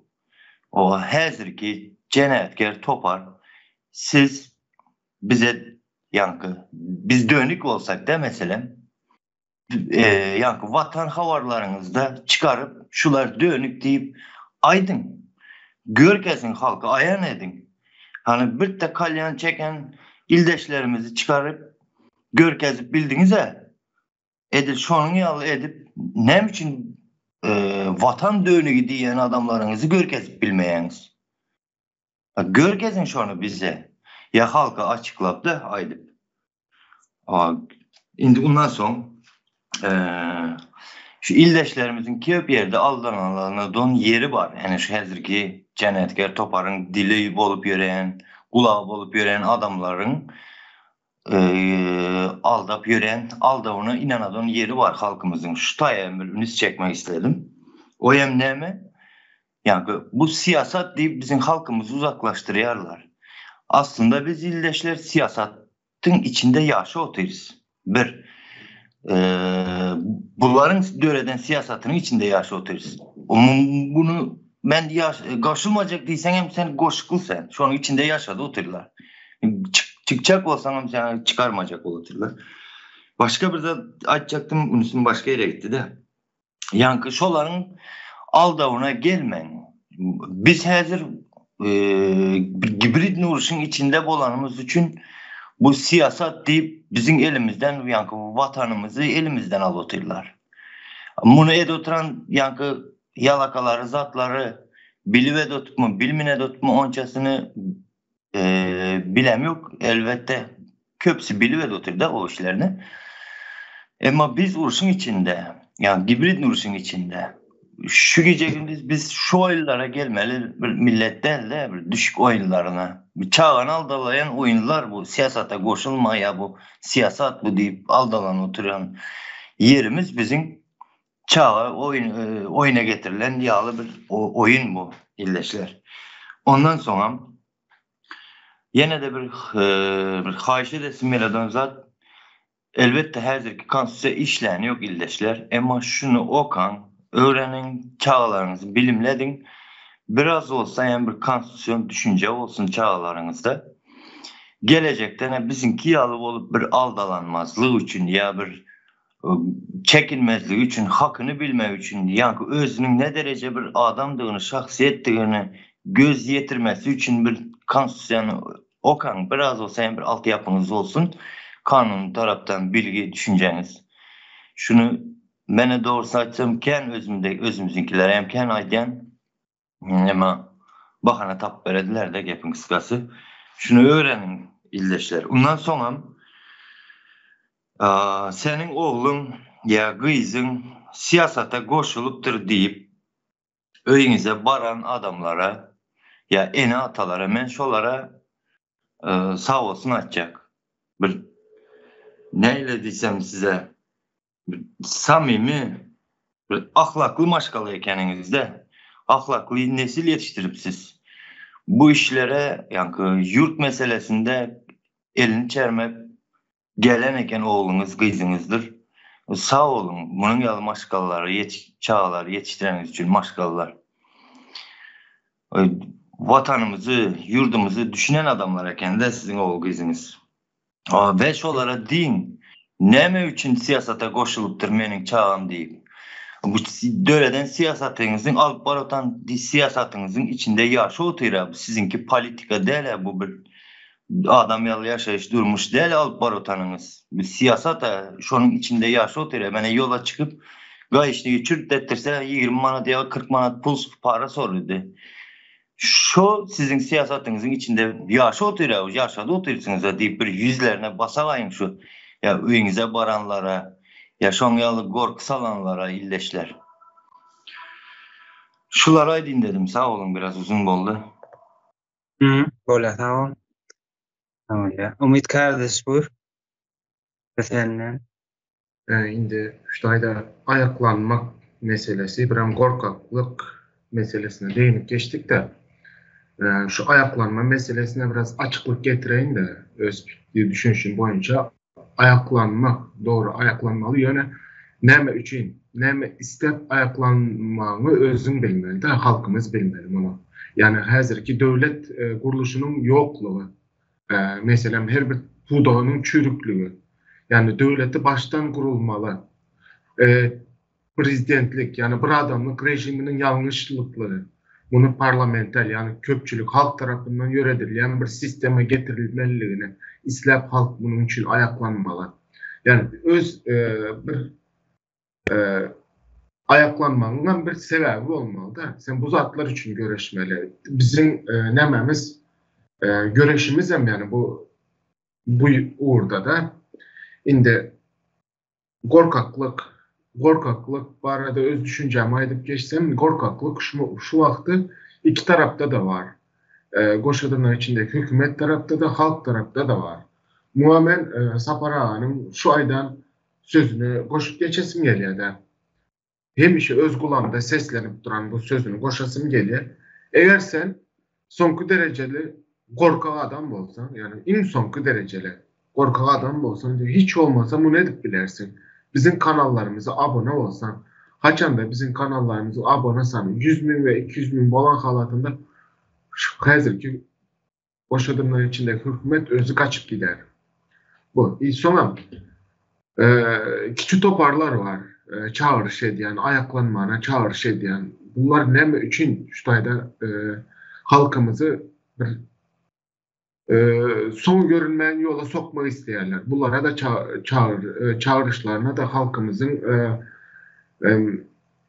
O häzirki jenaýatker topar siz bize ýaňky biz dönük bolsak-da meselem ýaňky watan habarlaryňyzda çykaryp şular dönük diýip aýdyň. Görkezin halka aýan ediň. Hany birde kalýan çeken ildeşlerimizi çykaryp görkezip bildiňizä. Edil şonuň ýaly edip näme üçin watan dönügi diýen adamlaryňyzy görkezip bilmeýäňiz. Görkezin şony bize. Ýa halka açyklap-da aýdyp. Indi undan soň şu ildeşlerimiziň köp ýerde aldananlaryna ýeri bar. Ýani şu häzirki jenaýatkär toparyň dili bolup ýören, gulagy bolup ýören adamlaryň aldap ýören aldawyna inanadan ýeri bar halkymyzyň. Şu taýa bir üns çekmek isledim. O hem näme? Ýaňky bu syýasat diýip biziň halkymyzy uzaklaşdyrýarlar. Aslynda biz ildeşler syýasatyň içinde ýaşap otyrys. Bir, bularyň döreden syýasatynyň içinde ýaşap otyrys. Bunu men ýaş goşulmajak diýseň hem sen goşukly sen. Şonuň içinde ýaşady otyrlar. Çykjak bolsaň hem seni çykarmajak bolup otyrlar. Başga bir zat aýtjakdym, ünsüm başga ýere gitdi-de. Ýaňky şolaryň aldawyna gelmäň. Biz häzir bir Gibridni urşuň içinde bolanymyz üçin bu syýasat diýip biziň elimizden ýaňky watanymyzy elimizden alyp otyrlar. Muny edip oturan ýaňky ýalakalary zatlary bilip edip otypmy bilmin edip otypmy onçasyny bilem ýok. Elbetde köpüsi bilip edip otyrda o işlerini. Emma biz urşuň içinde ýagny gibridni urşuň içinde şu gije gündiz biz şu oýunlara gelmeli bir millet däl-de bir düşük oýunlaryna. Bir çagany aldalaýan oýunlar bu syýasata goşulma ýa bu syýasat bu diýip aldalan oturýan ýerimiz biziň çaga oýun oýuna getirilen ýaly bir oýun bu ildeşler. Ondan soňam ýene-de bir bir haýyş edesim geleden zat elbetde häzirki konstitusiýa işläni ýok ildeşler. Emma şuny okaň, öwreniň, çagalaryňyzy bilimlediň. Biraz bolsa hem bir konstitusion düşünje bolsun çagalaryňyzda. Gelejekde ne biziňki ýaly bolup bir aldalanmazlyk üçin ýa bir çekinmezligi üçin, hakyny bilmek üçin, ýaňky özüniň ne dereje bir adamdygyny, şahsyýetdigini göz ýetirmesi üçin bir konstitusiýany okaň, biraz bolsa hem bir altyapyňyz bolsun, kanuny tarapdan bilgi, düşünjäňiz. Şuny menä dogrusyny aýtsam kän özümde, özümiziňkilere hem kän aýdýan. Emma bahana tapyp berediler-de gepiň gysgasy. Şuny öwreniň ildeşler. Undan soňam seniň ogluň ýa gyzyň syýasata goşulypdyr diýip öýüňize baran adamlara ýa ene-atalara men şolara sag bolsun aýtjak. Bir näle diýsem size bir samimi bir ahlakly maşgala ekeniňizde ahlakly nesil ýetişdiripsiz. Bu işlere ýaňky ýurt meselesinde elini çermep gelen eken ogluňyz gyzyňyzdyr. Sag boluň munuň ýaly maşgalalary ýetiş çagalary ýetişdireniňiz üçin maşgalalar. Watanymyzy ýurdumyzy düşünen adamlar ekende siziň ogul gyzyňyz. We şolara diýiň, näme üçin syýasata goşulypdyr meniň çagam diýip. Bu döreden syýasatyňyzyň, alyp barotan syýasatyňyzyň içinde ýaşap otyr-a, bu siziňki politika däl-ä, bu bir adam ýaly ýaşaýyş, durmuş däl alyp barotanyňyz. Bu syýasat-a, şonuň içinde ýaşap otyr-a. Mene ýola çykyp, gaýyşnigi çürt etdirse, 20 manat ýa 40 manat pul para sorady. Şo siziň syýasatyňyzyň içinde ýaşap otyr-a, ýaşady otyrsyňyz-a diýip bir ýüzlerine basagaýyň şu ýa öýüňize baranlara, ýa şoň ýaly gorky salanlara ildeşler. Şulary aýdyn dedim, sag boluň biraz uzyn boldy. Hum, bolýar sag bol. Bolýar. Umyt kardeş buyur. Senden. Indi şu taýda aýaklanmak meselesi, birem gorkaklyk meselesine değinip geçdik-de, şu aýaklanma meselesine biraz açyklyk getireýin-de, öz düşünişim boýunça aýaklanmak, dogry aýaklanmaly, ýöne näme üçin, näme isläp aýaklanmagyňy özüň bilmeli-de, halkymyz bilmeli muny. Ýagny häzirki döwlet gurluşynyň ýoklugy, meselem, her bir pudagynyň çüýrükligi, ýagny döwleti başdan gurulmaly, prezidentlik, ýagny bir adamlyk režiminiň ýalňyşlyklary, muny parlamenter, ýagny köpçülik, halk tarapyndan ýöredilýän bir sistema getirilmeliligini isläp halk munuň üçin aýaklanmaly. Ýagny öz bir aýaklanmagyň bir sebäbi bolmaly-da. Sen bu zatlar üçin göreşmeli. Biziň nämemiz göreşimiz hem ýagny bu bu ugurda-da indi gorkaklyk gorkaklyk barada öz düşünjämi aýdyp geçsem, gorkaklyk şu şu wagty iki tarapda-da bar. Goşa dyrnak içindeki hökümet tarapda-da, halk tarapda-da bar. Muňa men Sapar aganyň şu aýdan sözüni goşup geçesim gelýär-dä. Hemişe öz gulamda seslenip duran bu sözüni goşasym gelýär. Eger sen soňky derejeli gorkak adam bolsaň, ýagny iň soňky derejeli gorkak adam bolsaň, hiç bolmasa muny edip bilersiň. Biziň kanallarymyza abone bolsaň, haçanda biziň kanallarymyzyň abone sany 100 müň we 200 müň bolan halatynda şu häzirki Goşa dyrnak içindeki hökümet özi gaçyp gider. Bu. I soňam kiçi toparlar bar, çagyryş edýän, aýaklanmana çagyryş edýän. Bular näme üçin şu taýda halkymyzy bir. Soňy görünmeýän ýola sokmak isleýärler. Bulara-da çagyryşlaryna-da halkymyzyň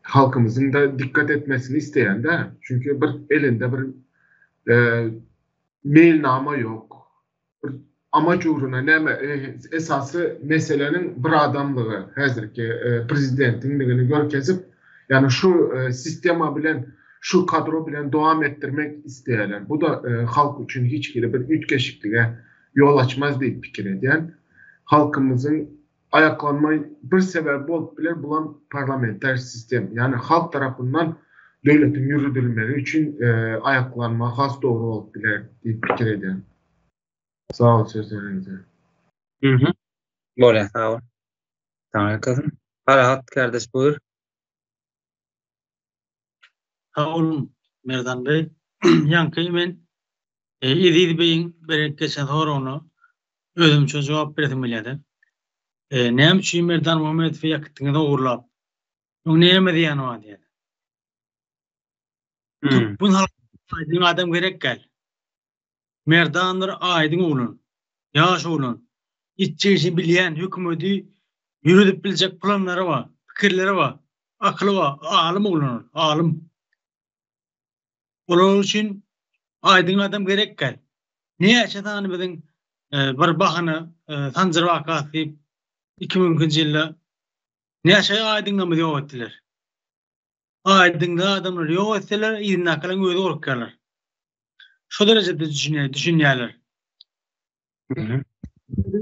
halkymyzyň-da dikkat etmesini isleýän-dä. Çünki bir elinde bir meýilnama ýok. Bir amaç ugruna näme esasy meseläniň bir adamlygy häzirki prezidentiňligini görkezip, ýagny şu sistema bilen şu kadro bilen dowam etdirmek isleýärler. Bu-da halk üçin hiç hili bir üýtgeşiklige ýol açmaz diýip pikir edýän. Halkymyzyň aýaklanma bir sebäbi bolup biler, bulam parlamenter sistem. Ýagny halk tarapyndan döwletiň ýüredilmegi üçin aýaklanma has dogry bolup biler diýip pikir edýän. Sag bol sözleriňize. Mhm. Bolýar, sag bol. Saňa ýakasyn. Parahat kardeş buýur. Sag boluň Merdan beý. Ýaňky men Eziz beýiň beren geçen soragyna özümçe jogap beresim gelýärdi. Näme üçin Merdan Muhammedowy ýakitdiňiz ogurlap? Oň näme zyýany bar diýýär. Türkmen halkyna aýdyň adam gerek däl. Merdandyr aýdyň oglan. Ýaş oglan. Etjek işini bilýän, hökümeti ýöredip biljek planlary bar, pikirleri bar, akyly bar, alym oglan ol, alym. Olar üçin aýdyň adam gerek däl. Näçe sany biziň bir bahana Sanjar wakasy diýip 2002-nji ýylda näçe aýdyňlarymyzy ýok etdiler. Aýdyňda adamlary ýok etseler, yzyndakylaryň özi gorkýarlar. Şo derejede düşünýärler.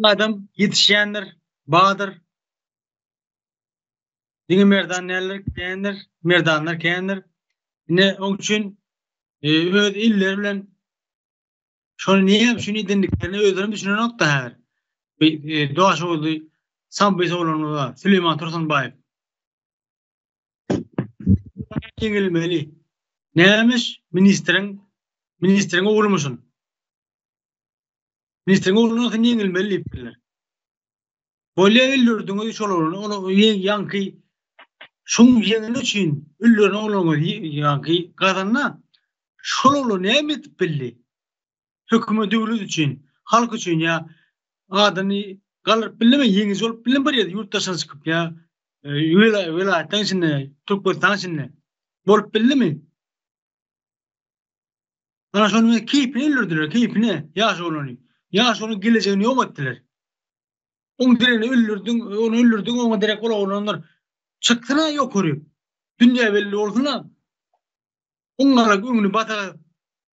Adam ýetişýändir, badyr. Diňe Merdan däldir, kändir, Merdanlar kändir. Ine, oň üçin öz illeri bilen şony näme üçin edendiklerine özlerem düşünenok-da häzir. Daşoguzly Sambis oglanymyz bar, Süleýman Tursunbaýew. Ýeňilmeli. Nämiş? Ministriň ministriň oglumyşyn. Ministriň ogluna sen ýeňilmeli diýipdirler. Bolýa öldürdiňiz şol ogluny. Ol ýaňky şuň ýeňeni üçin öldüren ogluňyz ýaňky gazanda şol oglan näme edip bildi? Hökümet döwlet üçin, halk üçin ýa adyny galdyryp bildimi, ýeňiji bolup bildimi bir ýerde ýurt daşyna çykyp ýa welaýatlaryň içinde, Türkmenistanyň içinde bolup bildimi? Ana şony keýpine öldürdiler, keýpine ýaş oglany. Ýaş oglan gelejegini ýok etdiler. Oň deregine öldürdiň, ony öldürdiň, oňa derek ol oglanlar çyksyna ýokary. Dünýä belli bolsun-a. Oňňalak öňüni badak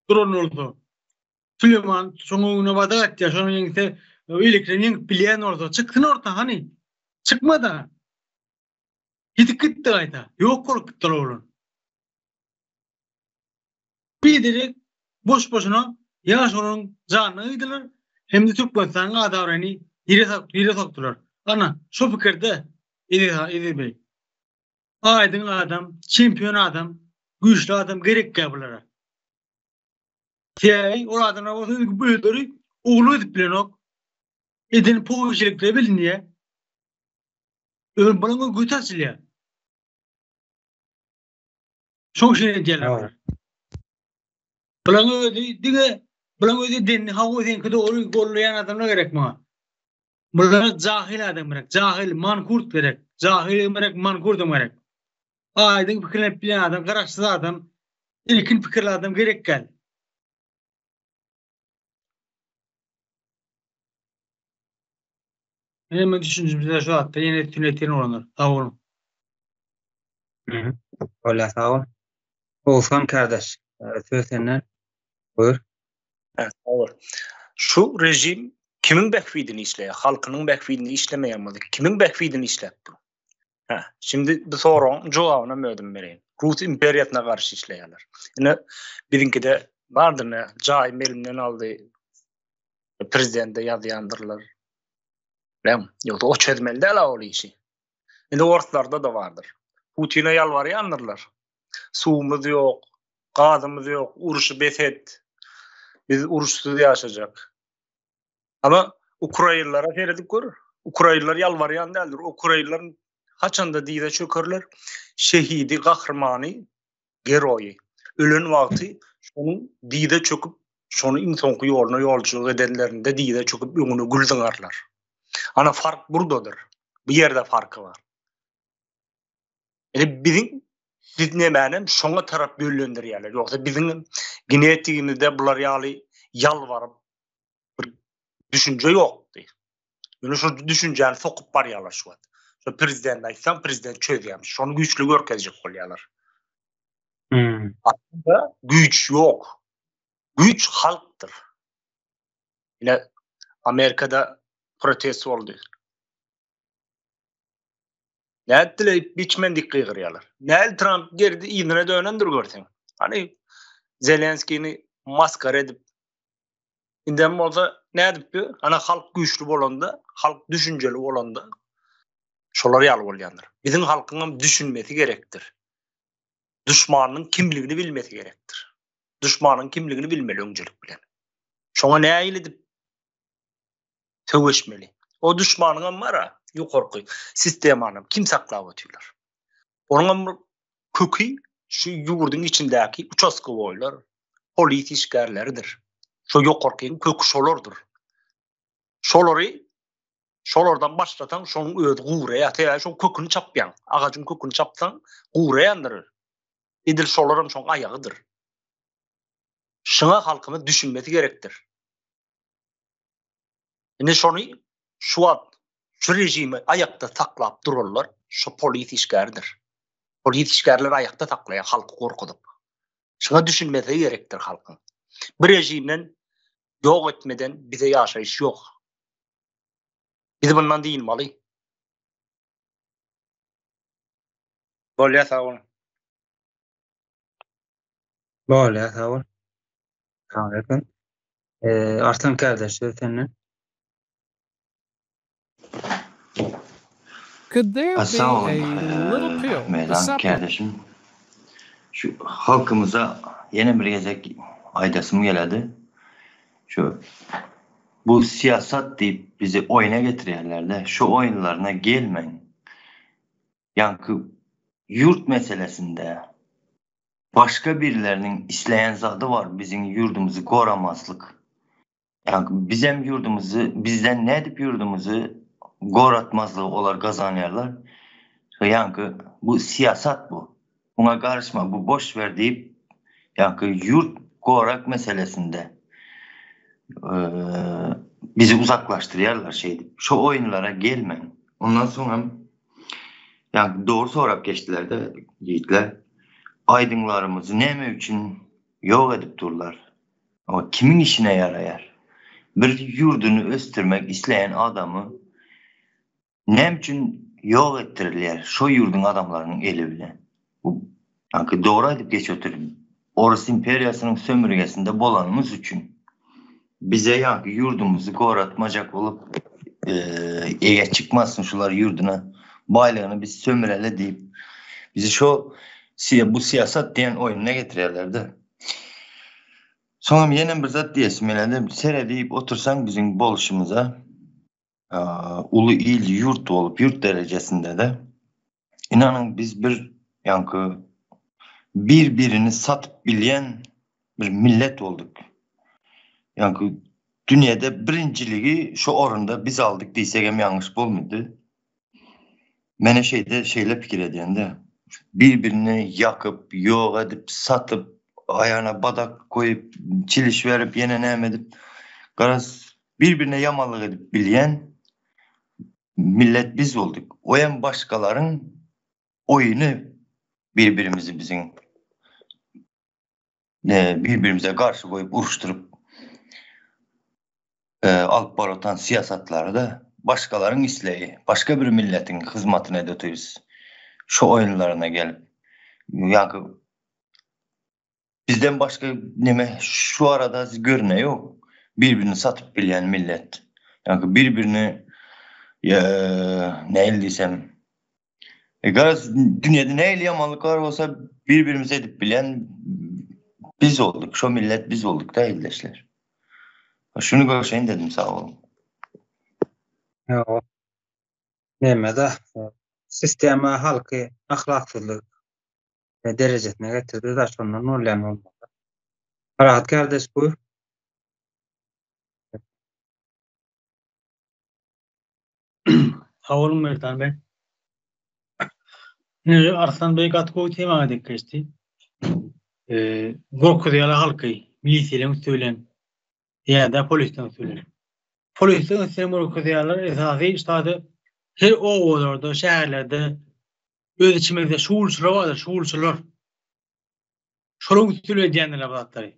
duran bolsa, Süleýman şoň öňüne badak atýar, şony ýeňse, beýlekileri ýeňip bilýän bolsa, çyksyn orta hany. Çykmady. Ýitip gitdi gaýta. Ýok bolup gitdi ol oglan. Biderek boş-boşuna ýaş oglanyň janyna gyýdylar hem-de Türkmenistanyň at-abraýyny ýere sokdular. Ana, şo pikirde Eziz beý. Aýdyň adam, çempion adam, güýçli adam gerekkä bulara. Sebäbi ol adamlar bolsa özleri ogullyk edip bilenok. Eden powiçilikleri bilinýär. Öň bulaň göti açylýar. Şoň üçin edýärler bular. Bulaň özi diňe bulaň özi edenini hawa seňki dogry gollaýan adamlar gerek muňa. Bulara jahyl adam gerek. Jahyl mankurt gerek. Jahyl gerek, mankurdam gerek. Aýdyň pikirlenip bilýän adam, garaşsyz adam, erkin pikirli adam gerek däl. Meniň düşünjemde şu zatda ýene üstüne ýetirin olanlar. Sag boluň. Bolýar, sag bol. Oguzhan kardeş, söz sende. Buyur. Sag bol. Şu rejim kimiň bähbidini işleýär? Halkynyň bähbidini işlemeýän bolsa, kimiň bähbidini işläp dur? Hä, şimdi bu soragyň jogabyny hem özüm bereýin. Rus imperiýasyna garşy işleýärler. Ine, biziňkide bardy ne, jaýym elimden aldy. Prezidente ýazýandyrlar. Bilem, ýogsa o çözmeli däl ol işi. Indi orslarda-da bardyr. Putine ýalbarýandyrlar. Suwumyz ýok, gazymyz ýok, urşy bes et. Biz uruşsyz ýaşajak. Ama ukrainlara seredip gör. Ukrainler ýalbarýan däldir. Ukrainler haçanda dize çökerler, şehidi, gahrymany, geroýy ölen wagty şonuň dize çöküp. Şony iň soňky ýoluna ýolçulyk edenlerinde dyza çöküp öňüne gül zyňarlar. Ana fark burdadyr. Bu ýerde farky bar. Ine biziň biz nemänem şoňa tarap ýönlendirýärler. Ýogsa biziň genetigimizde bular ýaly ýalbaryp bir düşünje ýokdy. Ýöne şu düşünjäni sokup barýarlar şu wagt. Şu prezident aýtsaň, prezident çözýärmiş. Şony güýçli görkezjek bolýarlar. Hmm. Aslynda güýç ýok. Güýç halkdyr. Ine Amerikada protest boldy. Nätdiler impeachment diýip gygyrýarlar. Näl Trump gerdi yzyna dönendir görseň. Hany Zelenskini maskara edip indem bolsa nädip ana halk güýçli bolanda, halk düşünjeli bolanda şolar ýaly bolýandyr. Biziň halkyňam düşünmesi gerekdir. Duşmanyň kimligini bilmesi gerekdir. Duşmanyň kimligini bilmeli öňcelik bilen. Şoňa nähili edip söweşmeli. O duşmanyňam bar-a, ýokarky sistemanam kim saklap otyrlar. Onuňam köki şu ýurduň içindäki uçastkowoýlar, polis işgärleridir. Şo ýokarkyň köki şolardyr. Şolary şolardan başlasaň, şonuň özi guraýar. Sebäbi şoň köküni çapýaň. Agajyň köküni çapsaň, guraýandyr. Edil şolaram şoň aýagydyr. Şuňa halkymyz düşünmesi gerekdir. Indi şony şu wagt şu režimi aýakda saklap duranlar şu polis işgäridir. Polis işgärler aýakda saklaýar halky gorkuzyp. Şuňa düşünmesi gerekdir halkyň. Bu režimden ýok etmeden bize ýaşaýyş ýok. Biz bundan dynmaly. Bolýar sag boluň. Bolýar sag bol. Salam Eee Arslan kardeş söz sende. Could there be Sag a boluň little pill, a Meýdan supplement? kärdeşim. Şu halkymyza ýene bir gezek aýdasym geledi. Şu bu syýasat diýip bizi oýna getirýärler-de, şu oýunlaryna gelmäň. Ýaňky ýurt meselesinde Başga birileriniň isleýän zady bar biziň ýurdumyzy goramazlyk. Ýagny bizem ýurdumyzy bizden nädip ýurdumyzy goratmazlygy olar gazanýarlar. Ýagny bu syýasat bu. Muňa garyşma bu boş ber diýip ýagny ýurt gorak meselesinde bizi uzaklaşdyrýarlar şeýdip. Şo oýunlara gelmäň. Ondan soň hem Ýa dogry sorap geçdiler-de ýigitler. Aýdyňlarymyzy näme üçin ýok edip durlar? O kimiň işine ýaraýar? Bir ýurduny ösdürmek isleýän adamy näme üçin ýok etdirilýär şo ýurduň adamlarynyň eli bilen? Bu Aňky dogry aýdyp geçip otyr. Orus imperiýasynyň sömürgesinde bolanymyz üçin bize ýaňky ýurdumyzy goratmajak bolup eýe çykmasyn şular ýurduna baýlygyny biz sömüreli diýip bizi şo bu syýasat diýen oýnuna getirýärlerde. Soňam ýenem bir zat diýesim gelende seredip otursaň biziň bolşumyza uly il ýurt bolup ýurt derejesinde-de inanyň biz bir ýaňky bir birini satyp bilýän bir millet bolduk. Ýaňky dünýäde birinjiligi şu orunda biz aldyk diýsek hem ýalňyş bolmady. Mene şeýde şeýle pikir edýän-de. Bir birini ýakyp, ýok edip, satyp, aýagyna badak goýup, çiliş berip, ýene näme edip, garaz Bir-birine ýamanlyk edip bilýän millet biz bolduk. Oýam başgalaryň oýuny bir-birimizi biziň bir-birimize garşy goýup uruşdyryp alyp baryp otan syýasatlary-da başgalaryň isleýi, başga bir milletiň hyzmatyny edip otyrys. Şu oýunlaryna gelip ýa-da Bizden başga neme şu arada görüne yok. Bir-birini satyp bilýän millet. Ýa bir-birini nähili diýsem e, garaz dünýede nähili ýamanlyk bar bolsa bir-birimize edip bilýän biz olduk. Şo millet biz olduk da ildeşler. Şuny görşeýin dedim sag boluň. Ýok. Neme-de sistema halky ahlaksyzlyk derejesine getirdi da şondan bolýan bolmaly. Parahat kardeş buyur. Sag boluň Merdan bey. Ine Arslan bey gaty gowy temaga dek geçdi. Eee gorkuzýarlar halky milisiýalaryň üsti bilen ýa-da polisleriň üsti bilen. Polisleriň üsti bilen gorkuzýarlar esasy ştada her obalarda, şäherlerde öz içimizde şuwulçylar bardyr, şuwulçylar. Şolaryň üsti bilen edýändirler bu zatlary.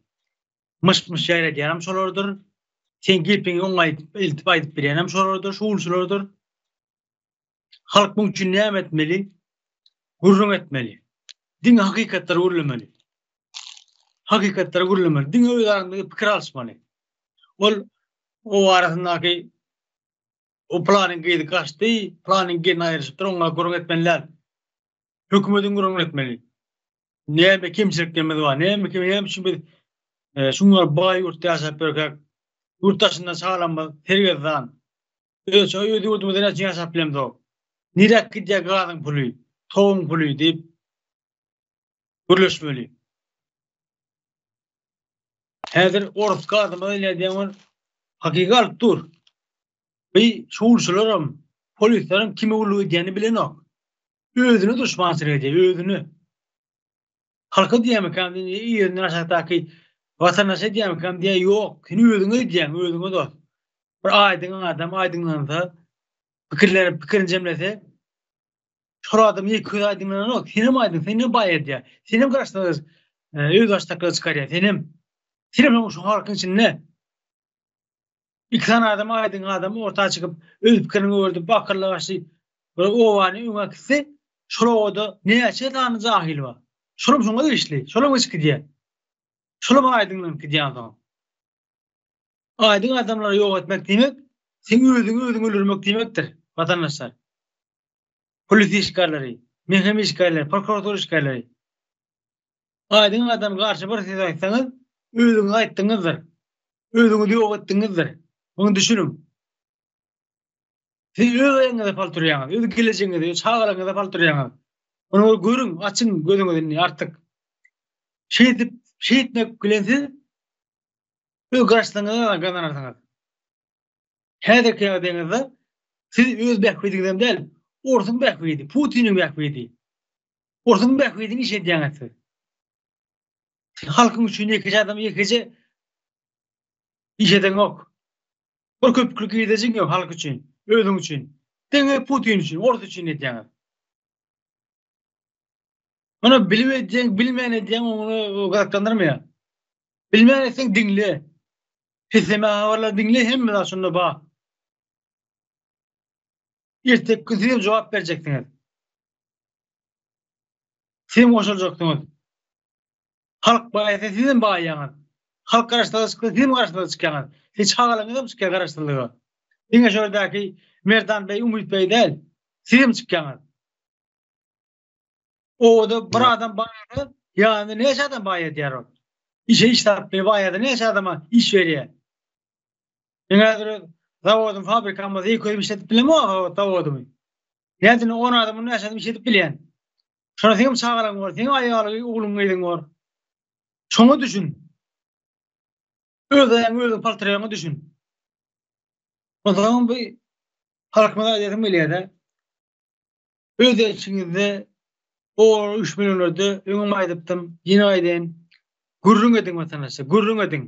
Myş-myş ýaýradýanam şolardyr. Seň gepiňi oňa aýdyp, eltip aýdyp berýänem şolardyr, şuwulçylardyr. Halk muň üçin näme etmeli? Gürrüň etmeli. Diňe hakykatlary gürlemeli. Hakykatlary gürlemeli. Diňe öz arasynda pikir alyşmaly. Ol oba arasyndaky o planyň gyzy gaçdy, planyň gelni aýrylyşypdyr, oňa gürrüň etmeli däl. Hökümediň gürrüňini etmeli. Näme kemçiliklerimiz bar? Näme kim näme üçin biz e, şuňa baý ýurtda ýaşap ýörkäk, ýurt daşynda çagalarymyz sergezdan. Öz öz ýurdumyzda näçe ýaşap bilemzok. Niräk gidýär gazyň puly, toguň puly diýip gürleşmeli. Häzir orus gazymyz ine diýen ol hakyky alyp dur. Bi şuwulçylaram, polislerem kime gulluk edýänini bilenok. Özüne duşmançylyk edýär, özüne. Halka diýýärmikäm, ýerinden aşakdaky watandaşa diýýärmikäm diýýär, ýok, sen özüňe edýäň, özüňe dost. Bir aýdyň adam aýdyňlansa, pikirleri pikirini jemlese, şol adam ýeke özi aýdyňlananok, senem aýdyň, senem baý edýär, senem garaşsyz öz başdakylar çykarýar, senem. Senem şu halkyň içinde. Iki sany adam aýdyň adam orta çykyp öz pikirini öwredip akylly başly bir obany öňe äkitse şol obada näçe sany jahyl bar. Şolam şoňa degişli. Şolam geçip gidýär. Şolam aýdyňlanyp gidýär onsoň. Aýdyň adamlary ýok etmek diýmek, seň özüňi özüň öldürmek diýmekdir, watandaşlar. Polis işgärleri, MHM işgärleri, prokuratura işgärleri. Aýdyň adam garşy bir söz aýtsaňyz, özüňiz aýtdyňyzdyr. Özüňizi ýok etdiňizdir. Muny düşüniň. Siz öz aýagyňyza pal turýaňyz, öz gelejegiňize, öz çagalaryňyza pal turýaňyz. Muny bir görüň, açyň gözüňizi indi artyk. Şeýdip, şeýtmek bilen siz öz garaşsyzlygyňyzy gazanarsyňyz. Häzirki ýagdaýyňyzda siz öz bähbidiňizem däl, orsuň bähbidi, Putiniň bähbidi. Orsuň bähbidini iş edýäňiz siz. Halkyň üçin ýekeje adam ýekeje iş edeňok. Bir köpüklik girdejiň ýok halk üçin, özüň üçin. Diňe Putin üçin, ors üçin edýäňiz. Muny bilip edýäň, bilmän edýäň, ony gyzyklandyrmaýar. Bilmän etseň diňle. Pisleme habarlary diňle, hemme zat şunda bar. Erteki gün siz hem jogap berjeksiňiz. Siz hem goşuljaksyňyz. Halk baýasa siz hem baýaňyz. Halk garaşsyzlyga çyksa siz hem garaşsyzlyga çykýaňyz. Siz çagalaryňyz hem çykýar garaşsyzlyga. Diňe şu ýerdäki Merdan beý, Umyt beý däl. Siz hem çykýaňyz. Obada bir adam baýasa, ýanynda näçe adam baýadýar ol? Işe iş tapyp baýasa näçe adama iş berýär? Men häzir öz zawodym, fabrikam bolsa ýeke özüm işledip bilemok zawodymy. Nädip 10 adam, 15 adam işledip bilýän. Şona seňem çagalaryň bar, seň aýalyň, ogluň, gyzyň bar. Şoňa düşün. Öz aýagyňy özüň paltyrýaňa düşün. Onsoň bu halkymyza aýdasym gelýär-de. Öz içiňizde o üýşmeleňlerde öňem aýdypdym, ýene aýdaýyn. Gürrüň ediň watandaşlar, gürrüň ediň.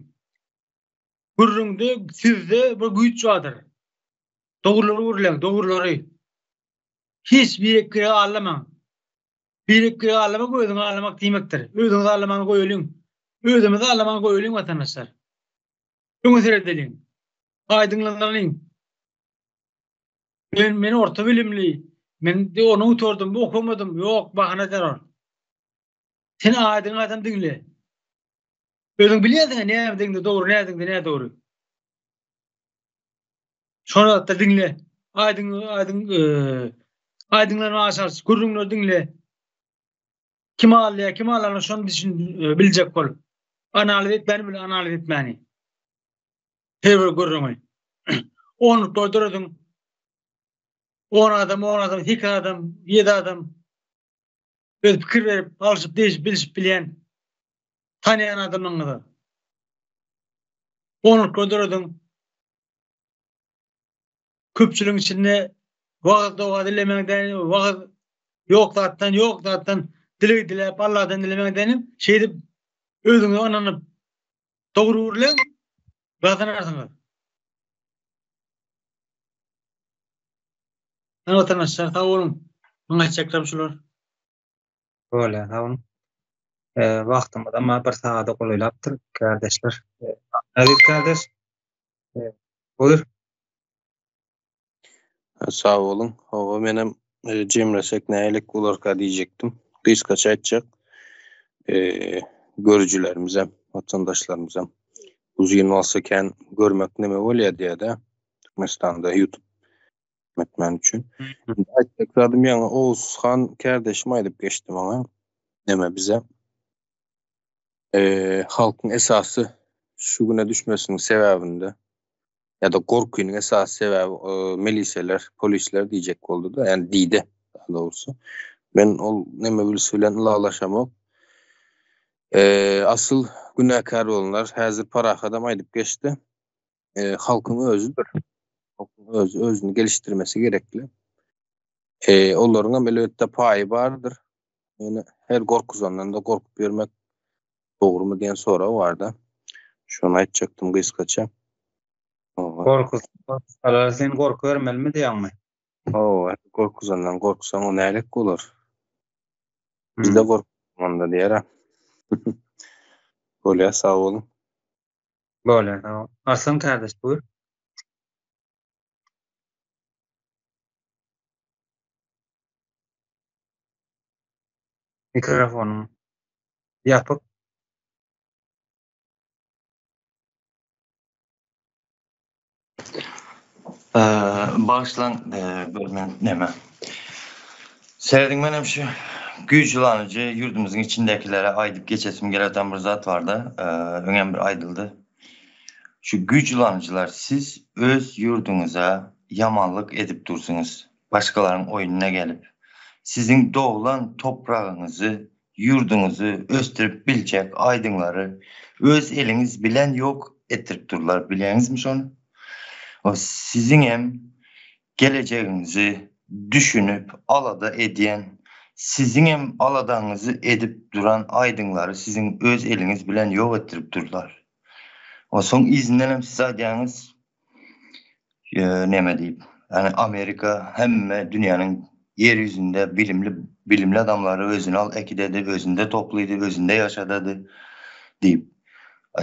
Gürrüňde, sözde bir güýç bardyr. Dogrulary gürläň, dogrulary. Hiç birek-biregi aldamaň. Birek-biregi aldamak özüňi aldamak diýmekdir. Özüňizi aldamaňy goýalyň. Özümizi aldamaňy goýalyň watandaşlar. Öňe seredeliň. Aýdyňlanalyň. Men men orta bilimli. Men ony gutardym, okamadym. Ýok, bahana eder ol. Sen aýdyň adam diňle. Özüň bilýärsiň näme diňde dogry, näme diňde nädogry. Şol zatda diňle. Aýdyň aýdyň aýdyňlanmaga çalyş, gürrüňleri diňle. Kim alýar, kim alanok şony düşün biljek bol. Analiz etmäni bil, analiz etmäni. Her bir gürrüňi. Onluklar dörediň. 10 adam, 10 adam, 8 adam, 7 adam öz pikir berip, alşyp, değişip, bilişip bilýän tanýan adamlaryňyza. Onluklar dörediň. Köpçüligiň içinde. Wagyz doga dilemäň däl, wagyz ýok zatdan, ýok zatdan dileg diläp Allahdan dilemäň däl, şeýdip özüňe ynanyp dogry gürläň, gazanarsyňyz. Hany watandaşlar sag boluň. Maňa aýtjaklarym şular. Bolýar, sag boluň. Wagtymyz amma bir sagada golaýlapdyr, kärdeşler. Aziz kardeş, buyur. Sag boluň. Hawa, menem jemlesek nähili bolarka diýjekdim. Gysgaça aýtjak. Görüjilerimizem, watandaşlarymyzam uzyn bolsa kän görmek neme bolýar diýýär-de. Türkmenistanda YouTube etmän üçin. Aýtjak zadym ýaňy Oguzhan kärdeşim aýdyp geçdi maňa. Neme bize. Halkyň esasy şu güne düşmesiniň sebäbinde ýa-da gorkynyň esasy sebäbi miliseler, polisler diýjek boldy-da, ýani diýdi daha dogrusy. Men ol neme bilisi bilen ylalaşamok. Asyl günäkär bolanlar häzir Parahat hem aýdyp geçdi. Halkyň özüdir. Halkyň özi özüni gelişdirmesi gerekli. Olaryň hem elbetde paýy bardyr. Ýöne her gorkuzandan-da gorkup ýörmek dogrumy diýen sorag barda. Şony aýtjakdym gysgaça. Gorkuzsalar sen gorkubermelimi diýýäňmi? Hawa, gorkuzandan gorksaň o nälik bolar? Bizde gork onda diýer-ä. Bolýar, sag boluň. Bolýar, sag bol. Arslan kardeş buýur. Mikrofonyň ýapyk. Bagyşlaň görmen neme. Serediň menem şu güýç ulanyjy ýurdumyzyň içindäkilere aýdyp geçesim gelýän bir zat barda, öňem bir aýdyldy. Şu güýç ulanyjylar siz öz ýurduňyza ýamanlyk edip dursuňyz. Başgalaryň oýnuna gelip. Siziň doglan topragyňyzy ýurduňyzy ösdürip biljek aýdyňlary öz eliňiz bilen ýok etdirip durlar bilýäňizmi şony? O siziňem gelejegiňizi düşünip alada edýän siziňem aladaňyzy edip duran aýdyňlary siziň öz eliňiz bilen ýok etdirip durlar. Onsoň yzyndanam siz aýdýaňyz neme diýip, ýani Amerika hemme dünýäniň ýer ýüzünde bilimli bilimli adamlary özüne al äkidedi, özünde toplydy, özünde ýaşadady diýip.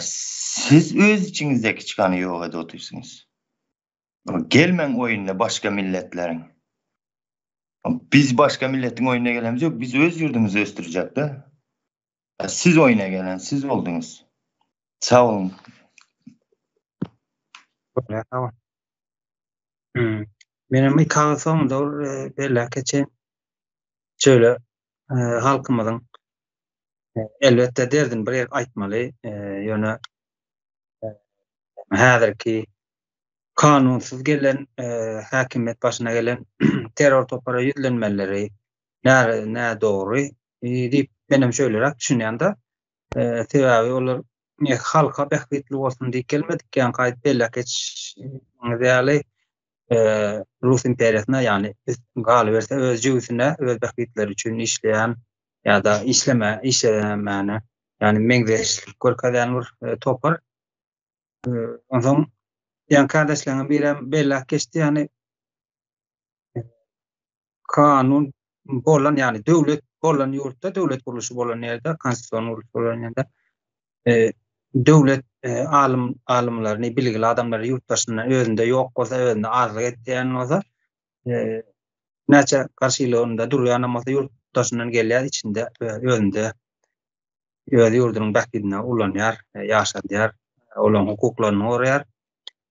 Siz öz içiňizdäki çykany ýok edip otyrsyňyz. Gelmäň oýunda başga milletleriň. Biz başga milletiň oýnuna gelemiz ýok, biz öz ýurdumyzy ösdürjekde. Siz oýuna gelen siz bolduňyz. Sag boluň. Bolýar, sag bol. Hmm. Menem iki agyz soňunda bir e, belläp geçeýin. Şöyle e, halkymyzyň e, elbetde derdini bir ýer aýtmaly, e, ýöne e, häzirki kanunsyz gelen e, häkimiýet başyna gelen terror topara ýüzlenmeleri näre nädogry diýip menem şöýleräk düşünýän-de. Sebäbi olar halka bähbitli bolsun diýip gelmedik, ýaňky aýdyp belläp geçişiňiz ýaly, Rus imperiýasyna, ýagny galyberse öz jübüsine, öz bähbitleri üçin işleýän ýa-da işleme, işlemäne, ýagny meňzeşlik görkezýän bir topar. Onsoň ýaňky kardeşleriňiň birem belläp geçdi, ýagny kanun bolan ýagny döwlet bolan ýurtda döwlet gurluşy bolan ýerde konstitusion gurluş bolan ýerde e, döwlet e, alym alymlaryny bilgili adamlary ýurt daşynda özünde ýok bolsa özünde azlyk etýän bolsa e, näçe garşylygynda durýan bolsa ýurt daşyndan gelýär içinde e, özünde öz ýurdunyň bähbidine ulanýar, e, ýaşadýar, olaryň hukuklaryny goraýar.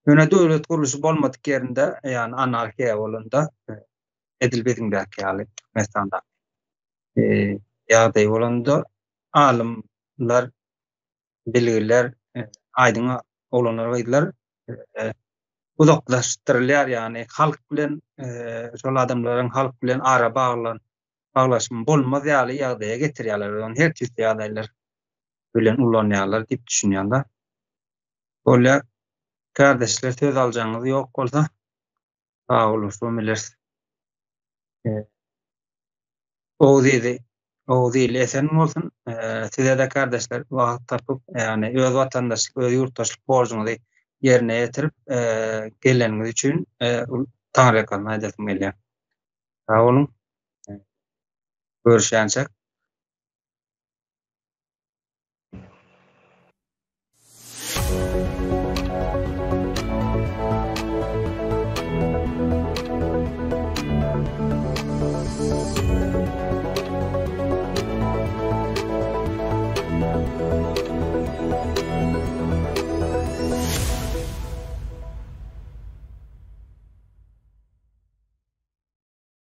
Ýöne döwlet gurluşy bolmadyk ýerinde, ýagny anarhiýa bolanda, e, edil biziňdäki ýaly Türkmenistanda e, ýagdaý bolanda alymlar, bilgiler, e, aýdyň oglanlar, gyzlar uzaklaşdyrylýar, ýagny halk bilen şol adamlaryň halk bilen ara baglan baglaşma bolmaz ýaly ýagdaýa getirýärler. Ony her tüýsli ýagdaýlar bilen ulanýarlar diýip düşünýän-de. Bolýar. Kardeşler söz aljagyňyz ýok bolsa sag boluşup bileris. Oguz ili, Oguz ili esen bolsun. Size-de kardeşler wagt tapyp, ýagny öz watandaşlyk, öz ýurtdaşlyk borjuňyzy ýerine ýetirip geleniňiz üçin taňryýalkasyn aýdasym gelýär. Sag boluň. Görüşýänçäk.